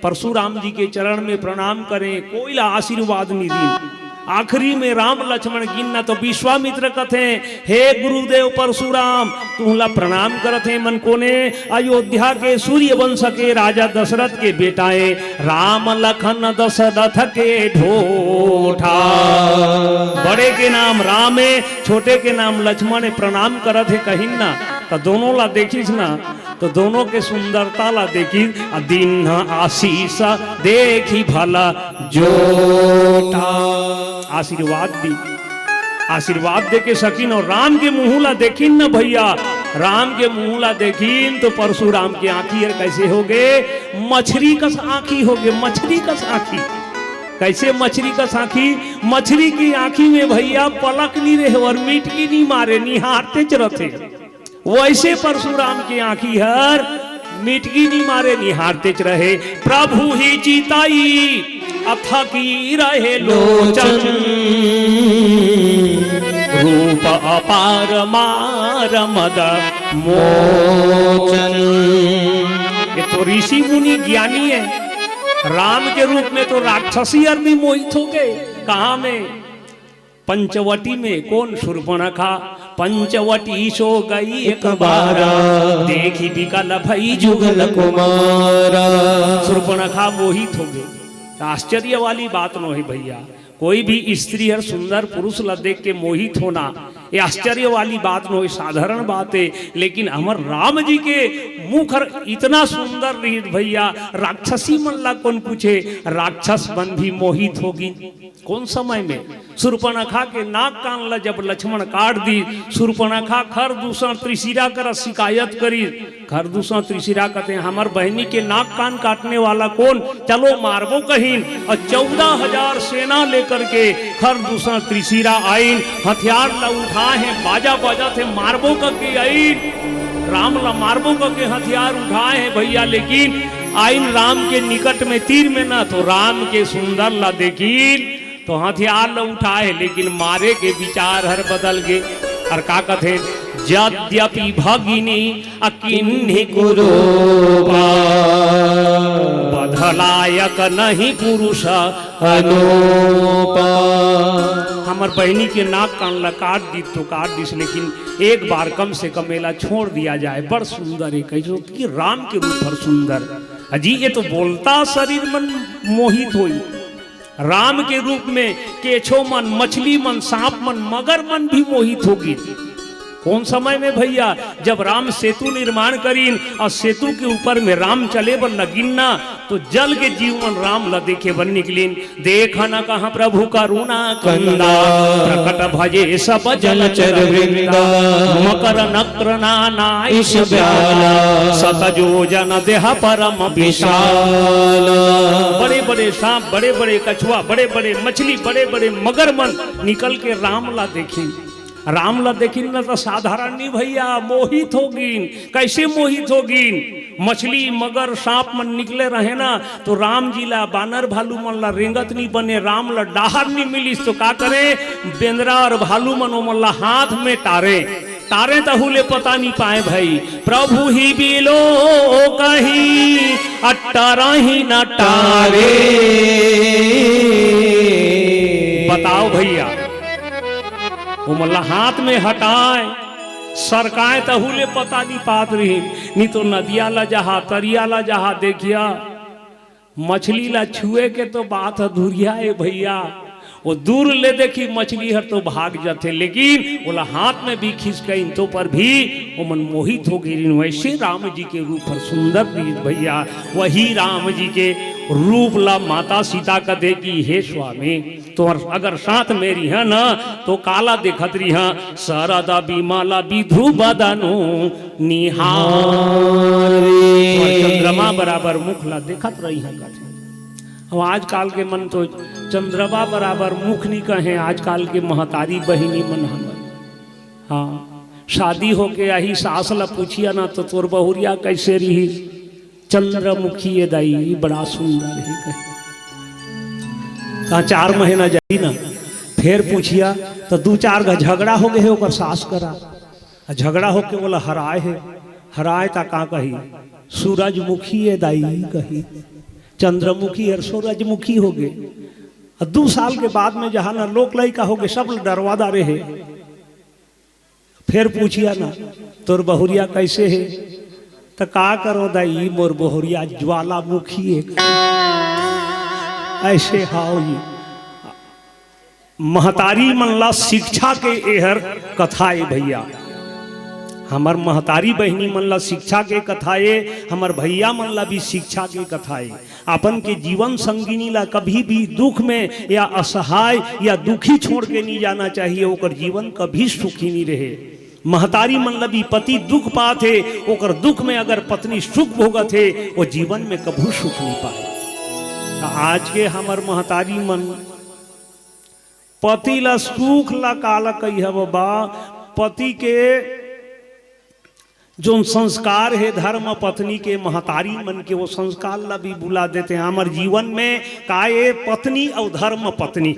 परशुराम जी के चरण में प्रणाम करें, कोई ला आशीर्वाद नहीं दीन। आखिरी में राम लक्ष्मण गिनना तो विश्वामित्र कथे, "हे गुरुदेव परशुराम, तुहला प्रणाम करत हे मन कोने, अयोध्या के सूर्यवंश के राजा दशरथ के बेटा हे, राम लखन दशरथ के ढोठा।" बड़े के नाम राम हे, छोटे के नाम लक्ष्मण हे, प्रणाम करत हे कहिन ना, तो दोनों ला देखिस ना, तो दोनों के सुंदरता ला देखिस, आ दीन्ह आशीष देखी भला जोटा। आशीर्वाद दी, आशीर्वाद दे के सकिन, और राम के मुंह ला देखिन ना भैया, राम के मुंह ला देखिन तो परशुराम के आंखी हर कैसे होगे? मछरी कस आंखी होगे, मछरी कस आंखी। कैसे मछरी कस आंखी? मछरी की आंखी में भैया पलक नी रहे और मिटकी नी मारे, निहारतेच रथे। वैसे परशुराम के आंखी हर मिटकी नी मारे, निहारतेच रहे। प्रभु ही चिताई अथकी रहे लोचन, रूप अपार मार मद मोचन। ये तो ऋषि मुनि ज्ञानी हे। राम के रूप में तो राक्षसी हर भी मोहित होगे। कहां में? पंचवटी में। कोन? शूर्पणखा। पंचवटी सो गई एक बारा, देखी विकल भई जुगल कुमारा। शूर्पणखा मोहित होगे। तो आश्चर्य वाली बात नोहे भैया, कोई भी स्त्री हर सुंदर पुरुष ला देख के मोहित होना, ये आश्चर्य वाली बात नोहे, साधारण बात हे। लेकिन हमर राम जी के मुख हर इतना सुंदर रहिस भैया, राक्षसी मन ला कोन पूछे, राक्षस मन भी मोहित होगिन। कोन समय में? शूर्पणखा के नाक कान ला जब लक्ष्मण काट दीस, शूर्पणखा खर दूषण त्रिशिरा करा शिकायत करिस। खर दूषण त्रिशिरा कथे, "हमर बहिनी के नाक कान काटने वाला कोन? चलो मारबो," कहिन। और चौदह हजार सेना लेकर के खर दूषण त्रिशिरा आइन, हथियार ला उठाए हे, बाजा बजाथे, "मारबो," कके आइन, राम ला मारबो कके हथियार उठाए हे भैया। लेकिन आइन राम के निकट में तीर में ना, तो राम के सुंदर ला देखिन तो हथियार ल उठाए, लेकिन मारे के विचार हर बदल गे। और का कथे, "यद्यपि भगिनी अकिन्ही कुरूपा, वध लायक नहीं पुरुष अनूपा।" हमर बहिनी के नाक कान ल काट दीस तो काट दीस, लेकिन एक बार कम से कम एला छोड़ दिया जाए। बड़ सुंदर हे, कहिस कि राम के रूप हर सुंदर। अजी, ये तो बोलता शरीर मन मोहित होई। राम के रूप में केछो मन, मछली मन, सांप मन, मगर मन भी मोहित होगिन। कोन समय में भैया? जब राम सेतु निर्माण करिन और सेतु के ऊपर में राम चले बर लगिन ना, तो जल के जीव मन राम ला देखे बर निकलिन। देखन कहा प्रभु करुणा कंदा, प्रकट भजे सब जलचर वृंदा। मकर नक्र नाना इस ब्याला, सत योजन देह परम विशाला। बड़े बड़े सांप, बड़े बड़े कछुआ, बड़े बड़े मछली, बड़े बड़े मगर मन निकल के राम ला देखिन। राम ला देखिन ना तो साधारण नहीं भैया, मोहित होगिन। कैसे मोहित होगिन? मछली, मगर, सांप मन निकले रहे ना, तो राम जी ला, बानर भालू मन ला रेंगत नी बने, राम ला डाहर नी मिलिस, तो का करे, बेंदरा और भालू मन ओमन ला हाथ में टारे। टारे तहु ले पता नहीं पाए भाई। प्रभु ही बिलो कही अट्टरही न टारे। बताओ भैया, ओमन ला हाथ में हटाए, सरकाए तहु ले पता नहीं पात रही। नहीं तो नदिया ला जहा, तरिया ला जहा, देखिया, मछली ला छुए के तो बात अधुरिया ए भैया। वो दूर ले देखी, मछली हर तो भाग जाथे, लेकिन ओला हाथ में भी खिसकइन तो पर भी ओमन मोहित हो गए। वैसे राम जी के रूप हर सुंदर रहिस भैया। वही राम जी के रूप ला माता सीता का देखी, हे स्वामी, तो अगर साथ में रिहा ना, तो काला देखत रिहा, सरदा बिमला विधु बदनु निहारे। और चंद्रमा बराबर मुख ला देखत रही है कथे। अब आजकल के मन तो चंद्रमा बराबर मुख नहीं कहे, आजकल के महतारी बहिनी मन हमर। हाँ, शादी होके आही, सास ला पूछिया ना, तो तोर बहुरिया कैसे रही? चंद्रमुखी ए दाई, बड़ा सुंदर है कहे। कहा चार महीना जाई ना, फिर पूछिया, तो दू चार घ झगड़ा हो गए है ओकर सास करा। आ झगड़ा होके बोला हराए है, हराए ता का कही, सूरजमुखी ए दाई कही, चंद्रमुखी हर सूरजमुखी हो गए। आ दू साल के बाद में जहाँ ना लोक लइका हो गए, सब डरवा डारे है। फिर पूछिया ना, तोर बहुरिया कैसे है? तो का करो दाई, मोर बहुरिया ज्वालामुखी है। ऐसे हाव ये। महतारी मन ला शिक्षा के एहर कथा ए भैया। हमर महतारी बहिनी मन ला शिक्षा के कथा ए, हमर भैया मन ला भी शिक्षा के कथा ए। अपन के जीवन संगिनी ला कभी भी दुख में या असहाय या दुखी छोड़ के नहीं जाना चाहिए, ओकर जीवन कभी सुखी नहीं रहे। महतारी मन ला भी पति दुख पात हे, ओकर दुख में अगर पत्नी सुख भोगत हे, वो जीवन में कभू सुख नहीं पाए। त आज के हमर महतारी मन पति ला सुख ला काला कही हव बा, पति के जोन संस्कार हे धर्म पत्नी के, महतारी मन के, वो संस्कार ला भी भुला देथे। हमर जीवन में का ए पत्नी अउ धर्म पत्नी,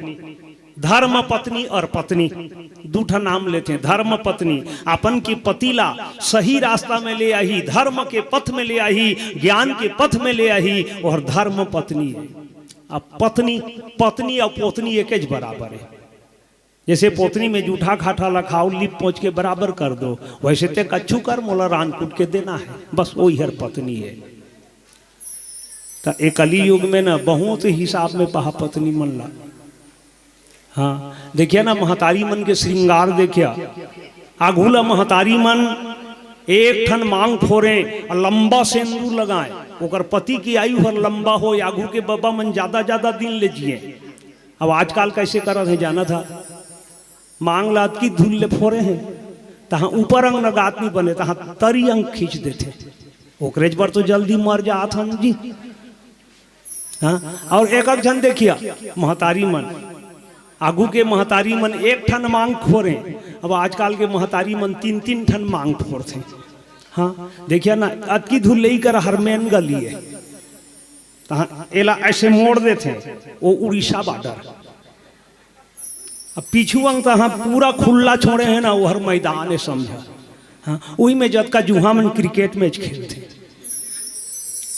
धर्म पत्नी और पत्नी दू ठा नाम लेथे। धर्म पत्नी अपन के पति ला सही रास्ता में ले आही, धर्म के पथ में ले आही, ज्ञान के पथ में ले आही, और धर्म पत्नी। अब पत्नी, पत्नी और पोतनी एकेच बराबर है। जैसे पोतनी में जूठा खाठा ला खाओ, लीप पोंछ के बराबर कर दो, वैसे ते कच्छु कर, मोला रांध कूट के देना है, बस वही हर पत्नी है। त ए कलयुग में ना बहुत हिसाब में पहा पत्नी मन ला। हाँ, देखिया ना महतारी मन के श्रृंगार देखिया। आघू ला महतारी मन एक ठन मांग फोरे और लंबा सेंदूर लगाए, ओकर पति की आयु हर लंबा हो, आघू के बबा मन ज्यादा ज्यादा दिन ले जिए। अब आजकल कैसे करत हे जानत हा, मांग ला अतकी धुल ले फोरे हे, तहाँ ऊपर अंग नगात नहीं बने, तहाँ तरी अंग खींच देथे। ओकरेच बर तो जल्दी मर जात हन जी। हाँ, और एक एक झन देखिया, महतारी मन, आगू के महतारी मन एक ठन मांग फोरे, अब आजकल के महतारी मन तीन तीन ठन मांग फोरथे। हाँ, देखिया ना, अतकी धुल लेकर हरमेन गली है, तहाँ एला ऐसे मोड़ देथे, वो उड़ीसा बॉर्डर। अब पीछू अंग तहाँ पूरा खुल्ला छोड़े हे ना, ओहर मैदान हे समझा। हाँ, उही में जतका जुहा मन क्रिकेट मैच खेलथे,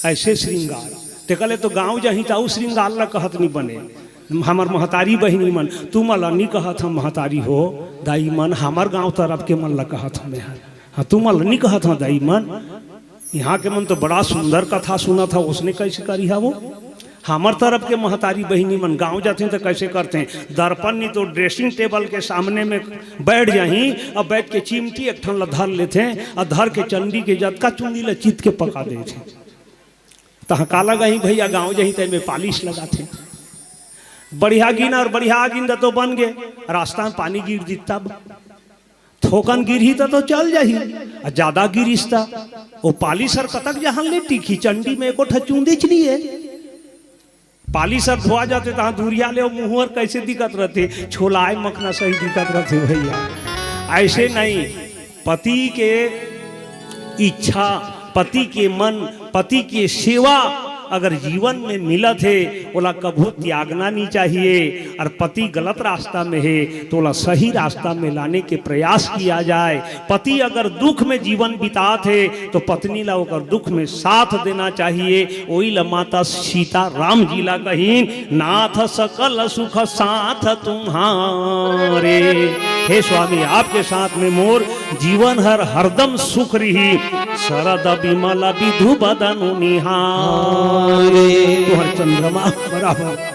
ऐसे श्रृंगार। तेकर ले तो गांव जाही त अउ श्रृंगार ला कहत नहीं बने। हमर महतारी बहिनी मन, तुमन ला नहीं कहत हम महतारी हो, दाई मन, हमर गांव तरफ के मन ला कहत हमें हर। हाँ, तुमन ला नहीं कहत हम दाई मन, यहाँ के मन तो बड़ा सुंदर कथा सुनत हा, ओसने कैसे करिहा वो? हमर तरफ के महतारी बहिनी मन गांव जाथे त कैसे करथे? दर्पण नहीं तो ड्रेसिंग टेबल के सामने में बैठ जाही, अब बैठ के चिमटी एक ठन ला धर लेथे, और धर के चंडी के जतका चुंदी ला चित के पका देथे। तहाँ का लगाही भैया, गांव जाही त एमे पालिश लगाथे। बढ़िया गिन और बढ़िया गिन द तो बन गे, रास्ता में पानी गिर दी तब। थोकन गिरही त तो चल जाही, आ ज्यादा गिरिस त ओ पालिश हर कतक जहान ले टिकही, चंडी में एको ठा चूंदीच नहीं है। पालिश हर धोआ जाथे तहाँ धुरिया ले ओ मुँह हर कैसे दिखत रथे, छोलाए मखना सही दिखत रथे भैया। ऐसे नहीं, पति के इच्छा, पति के मन, पति के सेवा अगर जीवन में मिलत हे, ओला कभू त्यागना नहीं चाहिए। और पति गलत रास्ता में हे, तो ओला सही रास्ता में लाने के प्रयास किया जाए। पति अगर दुख में जीवन बितात हे, तो पत्नी ला ओकर दुख में साथ देना चाहिए। ओही ला माता सीता राम जी ला कहिन, "नाथ सकल सुख साथ तुम्हारे।" हे स्वामी, आपके साथ में मोर जीवन हर हरदम सुख रही। शरद विमल विधु बदनु निहारे। तुहर चंद्रमा बराबर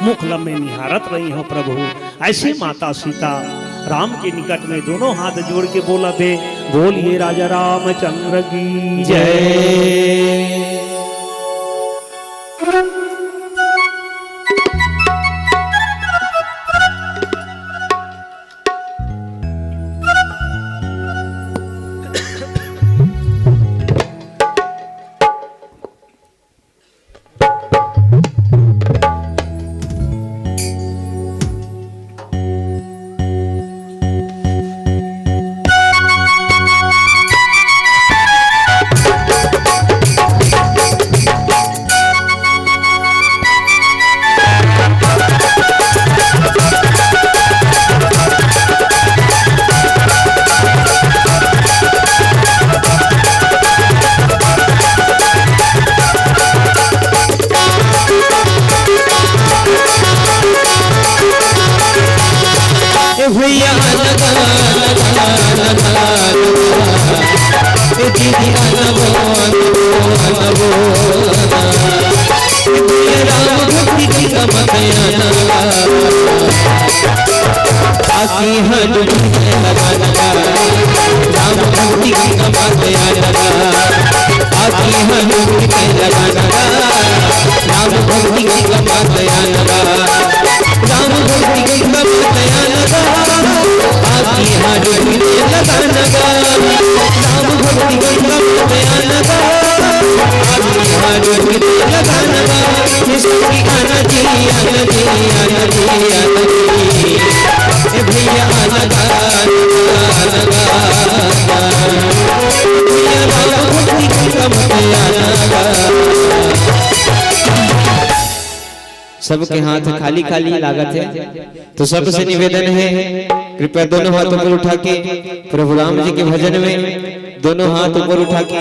मुख लम्बे निहारत रही हो प्रभु। ऐसे माता सीता राम के निकट में दोनों हाथ जोड़ के बोलत हे, "बोलिए राजा रामचंद्र की जय।" ए भैया लगा, लगा, लगा, लगा। ए दीदी अनबो, अनबो, अनबो। ए भैया राम भक्ति गंगा माता अनबा। आके हाँ डुबकी लगा, लगा। राम भक्ति गंगा माता अनबा। आके हाँ डुबकी लगा, लगा। राम भक्ति गंगा माता अनबा। राम भक्ति गंगा माता अनबा, आके हाँ डुबकी लगा नगा। राम भक्ति गंगा माता अनबा, आके हाँ डुबकी लगा नगा। इसकी आना जी, आना जी, आना जी, आना जी। ए भैया आना गा, आना गा, आना गा। भैया राम भक्ति गंगा माता अनबा। सबके हाथ खाली खाली लागत हे, तो सबसे निवेदन हे, कृपया दोनों हाथ ऊपर उठा के प्रभु राम जी के भजन में, दोनों हाथ ऊपर उठा के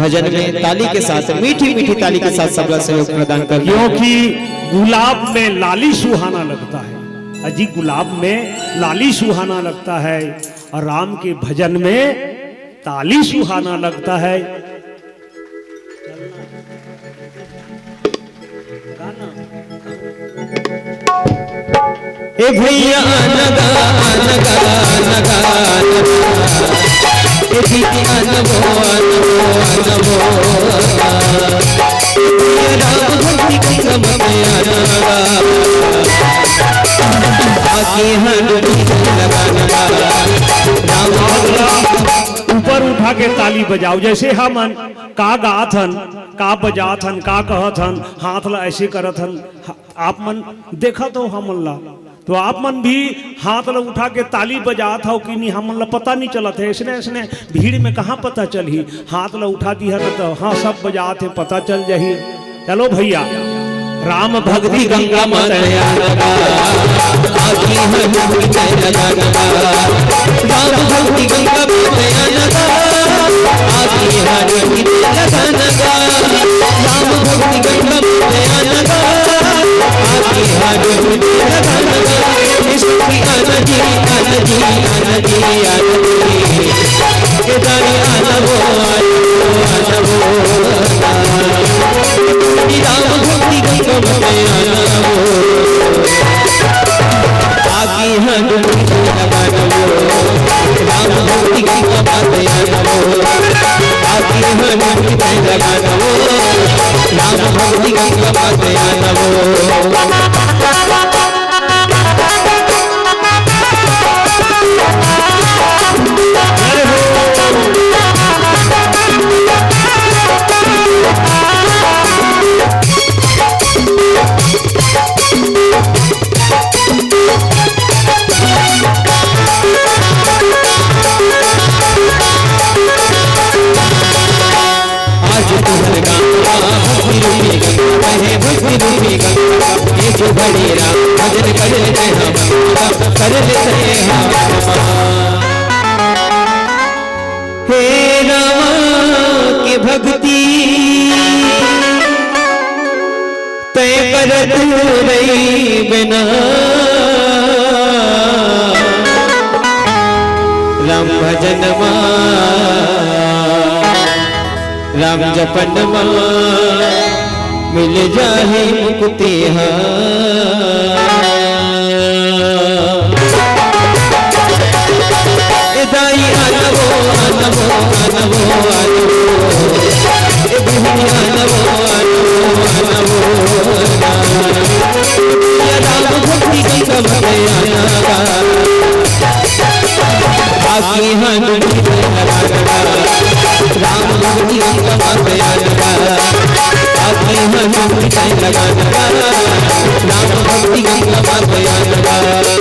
भजन में ताली के साथ, मीठी मीठी ताली के साथ सबला सहयोग प्रदान कर दें। क्योंकि गुलाब में लाली सुहाना लगता है, अजी, गुलाब में लाली सुहाना लगता है और राम के भजन में ताली सुहाना लगता है। ए भैया नगा, नगा, नगा, नगा। ए भैया नगो, नगो, नगो। ए भैया राम भक्ति गंगा माता अनबा। आके हाँ डुबकी लगा नगा। राम भक्ति ऊपर उठा के ताली बजाओ, जैसे हमन का गात हन, का बजात हन, का कहत हन, हाथ ला ऐसे करत हन। हा-, आप मन देखत हो हमन ला, तो आप मन भी हाथ ला उठा के ताली बजात हो कि नहीं, हमन ला पता नहीं चलत हे। ऐसने ऐसने भीड़ में कहाँ पता चलही? हाथ ला उठा दिहा न तो हाँ, सब बजात हे, पता चल जाही। चलो भैया, राम भक्ति गंगा माता अनबा, आके हाँ डुबकी लगा नगा। राम भक्ति गंगा माता अनबा, आके हाँ डुबकी लगा नगा। राम भक्ति गंगा माता अनबा, आके हाँ डुबकी लगा नगा। इसकी आना जी, आना जी, आना जी, आना जी। ए दाई अनबो, अनबो, अनबो। राम भक्ति गंगा माता अनबो। आके हाँ डुबकी लगा नगो। राम भक्ति गंगा माता अनबो। आके हाँ डुबकी लगा नगो। राम भक्ति गंगा माता अनबो। आज तुहर गाना भक्ति एक घड़ी राम भजन कर लेते हैं, कर लेते हैं। हे रामा के भक्ति तय करत रही बिना, राम भजन मा, राम जपन मा मिल जाही मुक्ति हा। ए दाई आना वो, आना वो, आना वो, आना वो। ए बहिनी आना वो, आना वो, आना वो, आना। या राम भक्ति गंगा मत आना गा। आके हाँ डुबकी लगाना गा। राम भक्ति गंगा मत आना गा। आके हाँ डुबकी लगाना गा। राम भक्ति गंगा मत आना गा।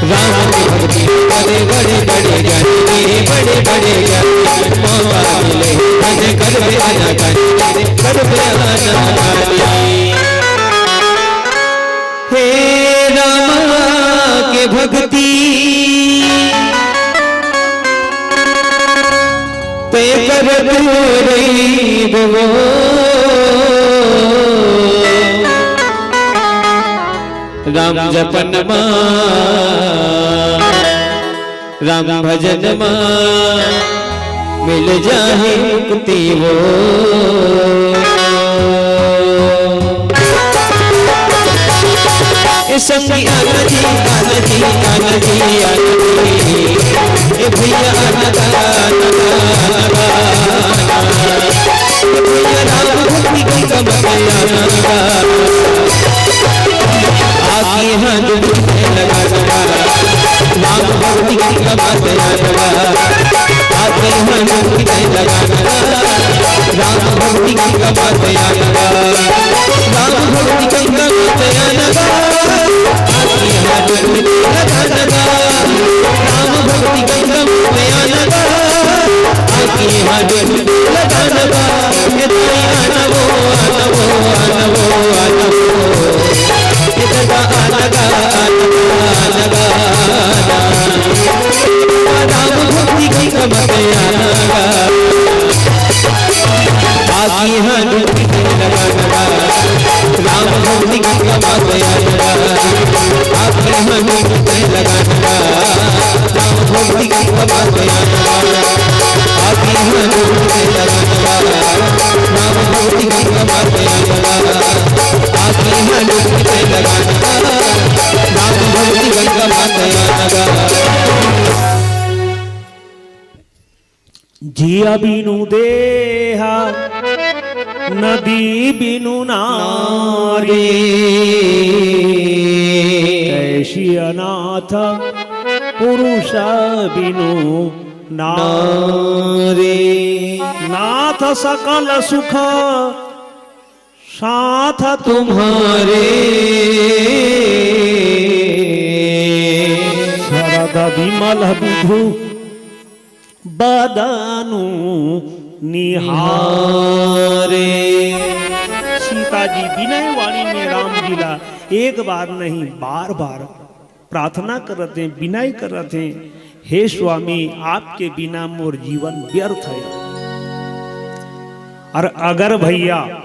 राम भक्ति करे बड़े बड़े ज्ञानी, बड़े बड़े ज्ञानी, मौका मिले भजन करबे अनाकानी, करबे अनाकानी। हे रामा के भक्ति तय करत रहिबो। राम जपन मा, राम भजन मा मिल जाही मुक्ति वो। ए संगी आना जी, आना जी, आना जी, आना जी। ए भैया आना गा, आना गा, आना गा। ए भैया राम भक्ति गंगा मत आना गा। आके हाँ डुबकी लगाना गा। राम भक्ति गंगा मत आना गा। आके हाँ डुबकी लगाना गा। राम भक्ति गंगा मत आना गा। राम भक्ति गंगा मत आना गा। आके हाँ डुबकी लगाना गा। राम भक्ति गंगा मत आना गा। आके हाँ डुबकी लगाना गा। ए दाई आना वो, आना वो, आना वो, आना वो। ए दादा आना गा, आना गा, आना गा। राम भक्ति गंगा मत आना गा। आके हाँ डुबकी लगाना गा। राम भक्ति गंगा मत आना गा। आके हाँ डुबकी लगाना गा। राम भक्ति गंगा मत आना गा। आके हाँ डुबकी लगाना गा। राम भक्ति गंगा मत आना गा। आके हाँ डुबकी लगाना गा। राम भक्ति गंगा मत आना गा। जिया बिनु देहा, नदी बिनु नारी। कैसी अनाथ पुरुष बिनु नारी। नाथ सकल सुख साथ तुम्हारे। सरद विमल विधु बदनु निहारे। सीता जी विनय वाणी में राम जी ला एक बार नहीं, बार बार प्रार्थना करत हे, विनय करत हे, "हे स्वामी, आपके बिना मोर जीवन व्यर्थ है।" और अगर भैया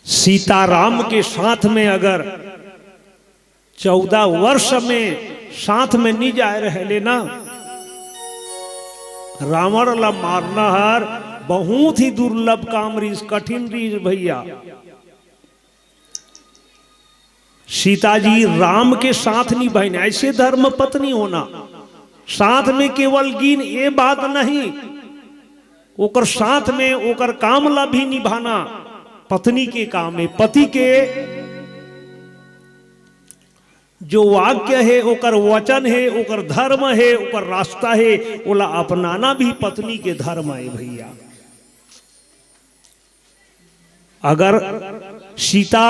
सीताराम के साथ में अगर चौदह वर्ष में साथ में नहीं जाए रहे लेना, रावण ला मारना हर बहुत ही दुर्लभ काम रहीस, कठिन रहीस भैया। सीता जी राम के साथ निभाइन, ऐसे धर्म पत्नी होना। साथ में केवल गिन, ये बात नहीं। ओकर साथ में ओकर काम ला भी निभाना पत्नी के काम हे। पति के जो वाक्य हे, ओकर वचन हे, ओकर धर्म हे, ओकर रास्ता हे, ओला अपनाना भी पत्नी के धर्म हे भैया। अगर सीता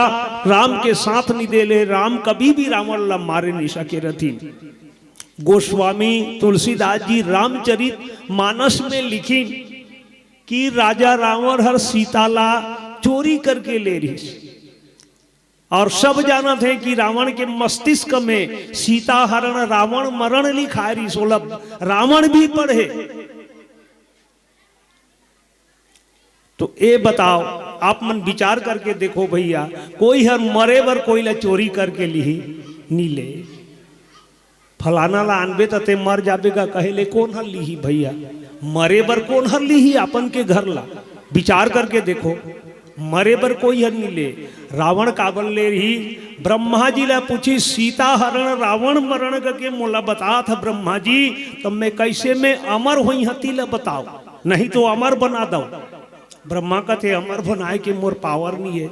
राम के साथ नहीं देले, राम कभी भी रावण ला मारे नहीं सके रथिन। गोस्वामी तुलसीदास जी रामचरित मानस में लिखिन कि राजा रावण हर सीता ला चोरी करके ले रहिस। और सब जानत हे कि रावण के मस्तिष्क में सीता हरण रावण मरण लिखाए रहिस, ओला रावण भी पढ़े। तो ए बताओ, आप मन विचार करके देखो भैया, कोई हर मरे बर कोई ला चोरी करके लिही, नी ले। फलाना ला आनबे त ते मर जाबे गा कहे ले कोन हर लिही भैया? मरे बर कोन हर लिही अपन के घर ला? विचार करके देखो, मरे बर कोई हर नी ले। रावण काबर ले रही? ब्रह्मा जी ला पूछी, सीता हरण रावण मरण करके मोला बतात ह ब्रह्मा जी, तब मैं कैसे मैं अमर होई हती ला बताओ, नहीं तो अमर बना दो। ब्रह्मा कथे, अमर बनाए के मोर पावर नहीं है।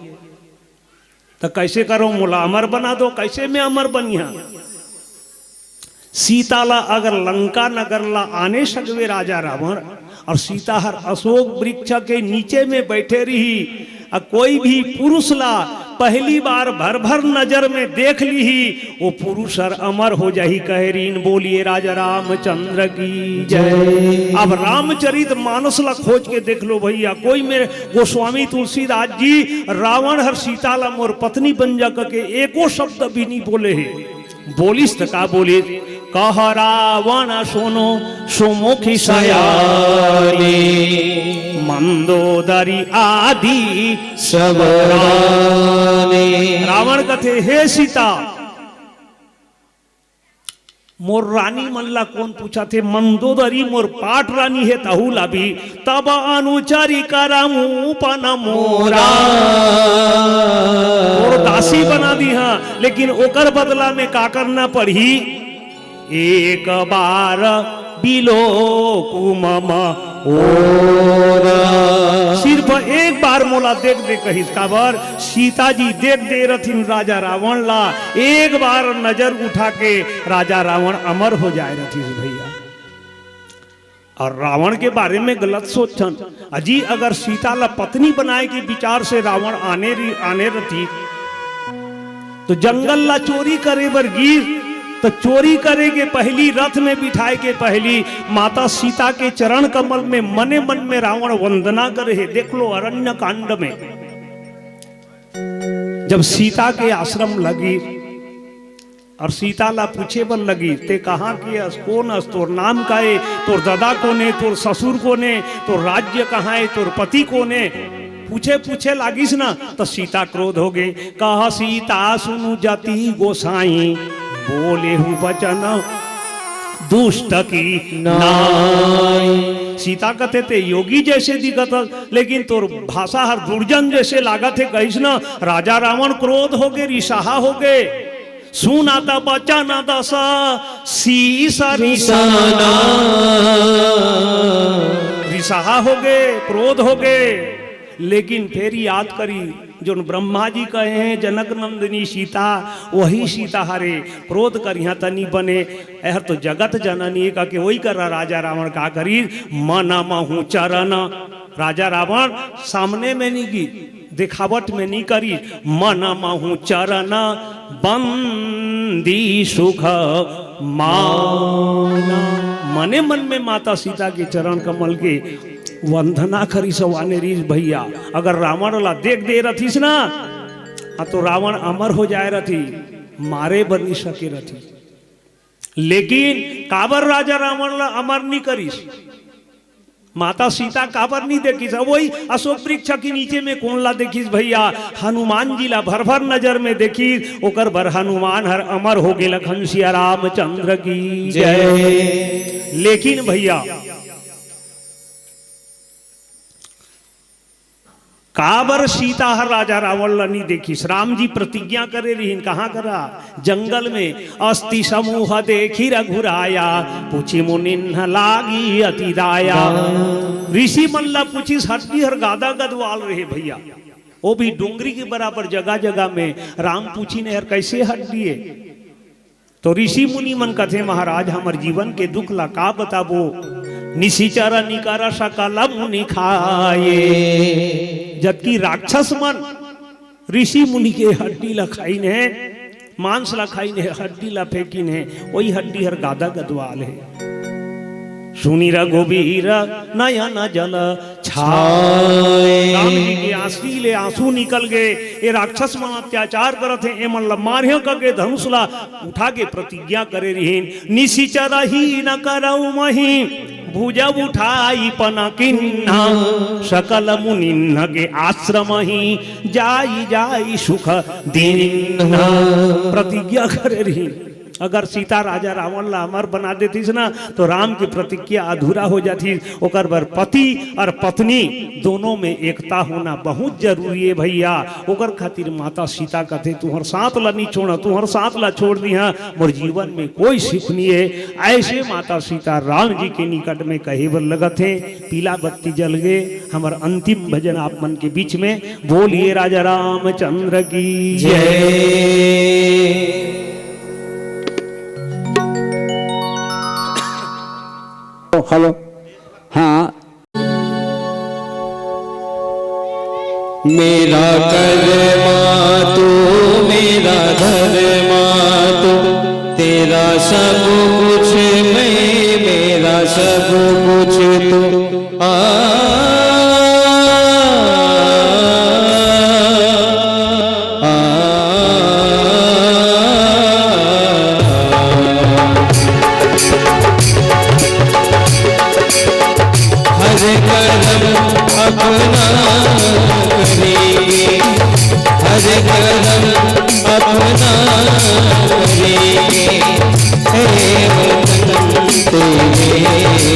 त कैसे करो, मोला अमर बना दो, कैसे मैं अमर बनिहा? सीता ला अगर लंका नगर ला आने सकवे राजा रावण, और सीता हर अशोक वृक्ष के नीचे में बैठे रही, आ कोई भी पुरुष ला पहली बार भर भर नजर में देख लीही, वो पुरुष हर अमर हो जाही। कहे रीन बोलिए राजा रामचंद्र की जय। अब रामचरित मानस ला खोज के देख लो भैया, कोई मेरे गोस्वामी तुलसीदास जी रावण हर सीता ला मोर पत्नी बन जा के एको शब्द भी नहीं बोले हे। बोलिस त का बोलिस? कह रावण सुनो सुमुखी सयानी, मंदोदरी आदि सब रानी। रावण कथे, हे सीता, मोर रानी मन ला कोन पूछत हे? मंदोदरी मोर पाट रानी हे, तहू ला भी। तब अनुचरी करहूं पन मोरा। मोर दासी बना दिहा, लेकिन ओकर बदला में का करना पड़ही? एक बार बिलोकु मम ओरा। सिर्फ एक बार मोला देख दे कहिस। काबर? सीता जी देख दे रथिन राजा रावण ला। एक बार नजर उठा के राजा रावण अमर हो जाए रथिस भैया। और रावण के बारे में गलत सोचन। अजी अगर सीता ला पत्नी बनाए के विचार से रावण आने री-, आने रथिस, तो जंगल ला चोरी करे बर गिस, तो चोरी करे के पहली, रथ में बिठाए के पहली माता सीता के चरण कमल में मने मन में रावण वंदना करे हे। देख लो अरण्य कांड में, जब सीता के आश्रम लगिस और सीता ला पूछे बर लगिस, ते कहाँ के अस, कोन अस, तोर नाम का ए, तोर ददा कोन ए, तोर ससुर कोन ए, तोर राज्य कहाँ ए, तोर पति कोन ए, पूछे पूछे लागिस ना, त सीता क्रोध होगे। कह सीता सुनु जति गोसाई, बोलेहु बचन दुष्ट की नाई। सीता कथे, ते योगी जैसे दिखत हस, लेकिन तोर भाषा हर दुर्जन जैसे लागत हे। कहिस ना, राजा रावण क्रोध होगे, रिसाहा होगे। सुनत बचन दस सीस रिसाना। रिसाहा होगे, क्रोध होगे। लेकिन फेर याद करी, जोन ब्रह्मा जी कहे हे, जनक नंदिनी सीता, वही सीता हरे। क्रोध करिहा त नी बने, एहर तो जगत जननी हे, कहिके वही करा राजा रावण का करी, मन महु चरण। राजा रावण सामने में नी गिस, दिखावट में नी करी, मन महु चरण बंदी सुख माना। मने मन में माता सीता के चरण कमल के वंदना करिस अउ आने रिहिस भैया। अगर रावण ला देख दे रथिस ना, हाँ, तो रावण अमर हो जाए रथी, मारे बर नी सके रथी। लेकिन काबर राजा रावण ला अमर नी करिस? माता सीता काबर नी देखिस? अब वही अशोक वृक्ष के नीचे में कोन ला देखिस भैया? हनुमान जी ला भर भर नजर में देखिस, ओकर बर हनुमान हर अमर हो गे। लखन सिया रामचंद्र की जय। लेकिन भैया, काबर सीता हर राजा रावण ला नी देखिस? राम जी प्रतिज्ञा करे रिहिन, कहाँ करा? जंगल में। "अस्ति समूह देखि रघुराया, पूछि मुनिन्ह लागी अति दाया।" ऋषि मन ला पूछिस, हड्डी हर गादा गदवाल रहे भैया, वो भी डोंगरी के बराबर जगह जगह में। राम पूछिन, "हर कैसे हड्डी हे?" तो ऋषि मुनि मन कथे, "महाराज, हमर जीवन के दुख ला का बताबो? निशिचर निकर सकल मुनि खाए।" जबकि राक्षस मन ऋषि मुनि के हड्डी ला खाइन हे, मांस ला खाइन हे, हड्डी ला फेंकिन हे, वही हड्डी हर गादा गदवाल हे। सुनि रघुबीर नयन जल छाए। राम जी के आंखी ले आंसू निकल गए। ये राक्षस मन अत्याचार करत हे, एमन ला मारिया करके धनुष ला उठा के प्रतिज्ञा करे रिहिन, "निशिचर हीन करउ मही, भुज उठाई पन कीन्हा, सकल मुनिन्ह के आश्रम ही, जाई जाई सुख दीन्हा।" प्रतिज्ञा करे रिहिन। अगर सीता राजा रावण ला अमर बना देतिस ना, तो राम के प्रतिज्ञा अधूरा हो जातिस। ओकर बर पति और पत्नी दोनों में एकता होना बहुत जरूरी हे भैया। ओकर खातिर माता सीता कथे, "तुहर साथ ला नी छोड़ा, तुहर साथ ला छोड़ दिहा, मोर जीवन में कोई सुख नी हे।" ऐसे माता सीता राम जी के निकट में कहे बर लगत हे। पीला बत्ती जल गे, हमर अंतिम भजन आप मन के बीच में। बोलिए राजा रामचंद्र की जय। हेलो। हाँ। मेरा कर्मा तू, मेरा धर्मा तू, तेरा सब कुछ मैं, मेरा सब कुछ तू। आ, आ, हर करम अपना करेंगे, हर करम अपना करेंगे, हे वतन तेरे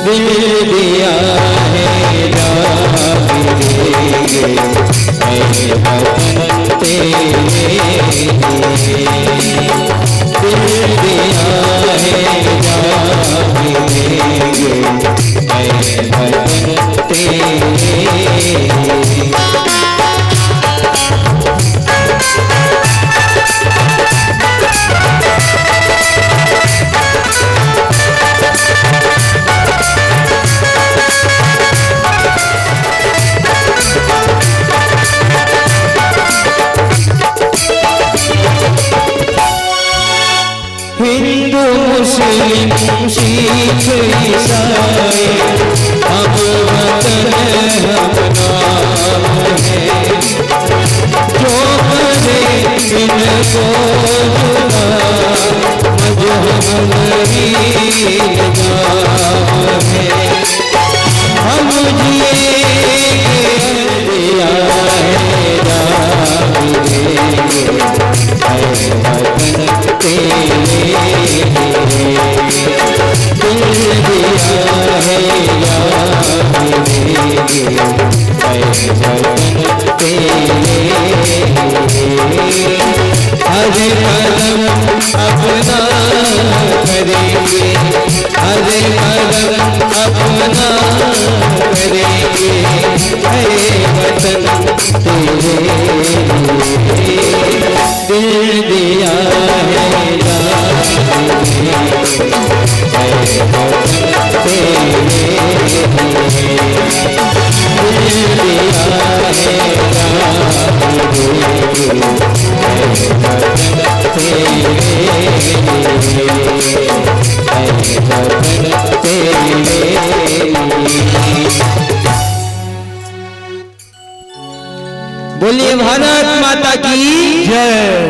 दिल दिया है जान देंगे, ऐ वतन तेरे लिए। दिल दिया है जान देंगे, ऐ वतन तेरे लिए। हिंदू मुस्लिम सिख ईसाई, हम वतन हम नाम है। जो करे इनको जुदा, मजहब नहीं इल्जाम है। हम जिएंगे, दिया है जान देंगे, ऐ वतन तेरे लिए। दिल दिया है जान देंगे, ऐ वतन तेरे लिए। हर कदम अपना करेंगे, हर कदम अपना करेंगे, ऐ वतन तेरे लिए। दिल दिया है जान देंगे, ऐ वतन तेरे लिए। दिल दिया है जान देंगे, ऐ वतन तेरे लिए, ऐ वतन तेरे लिए। बोलिए भारत माता की जय।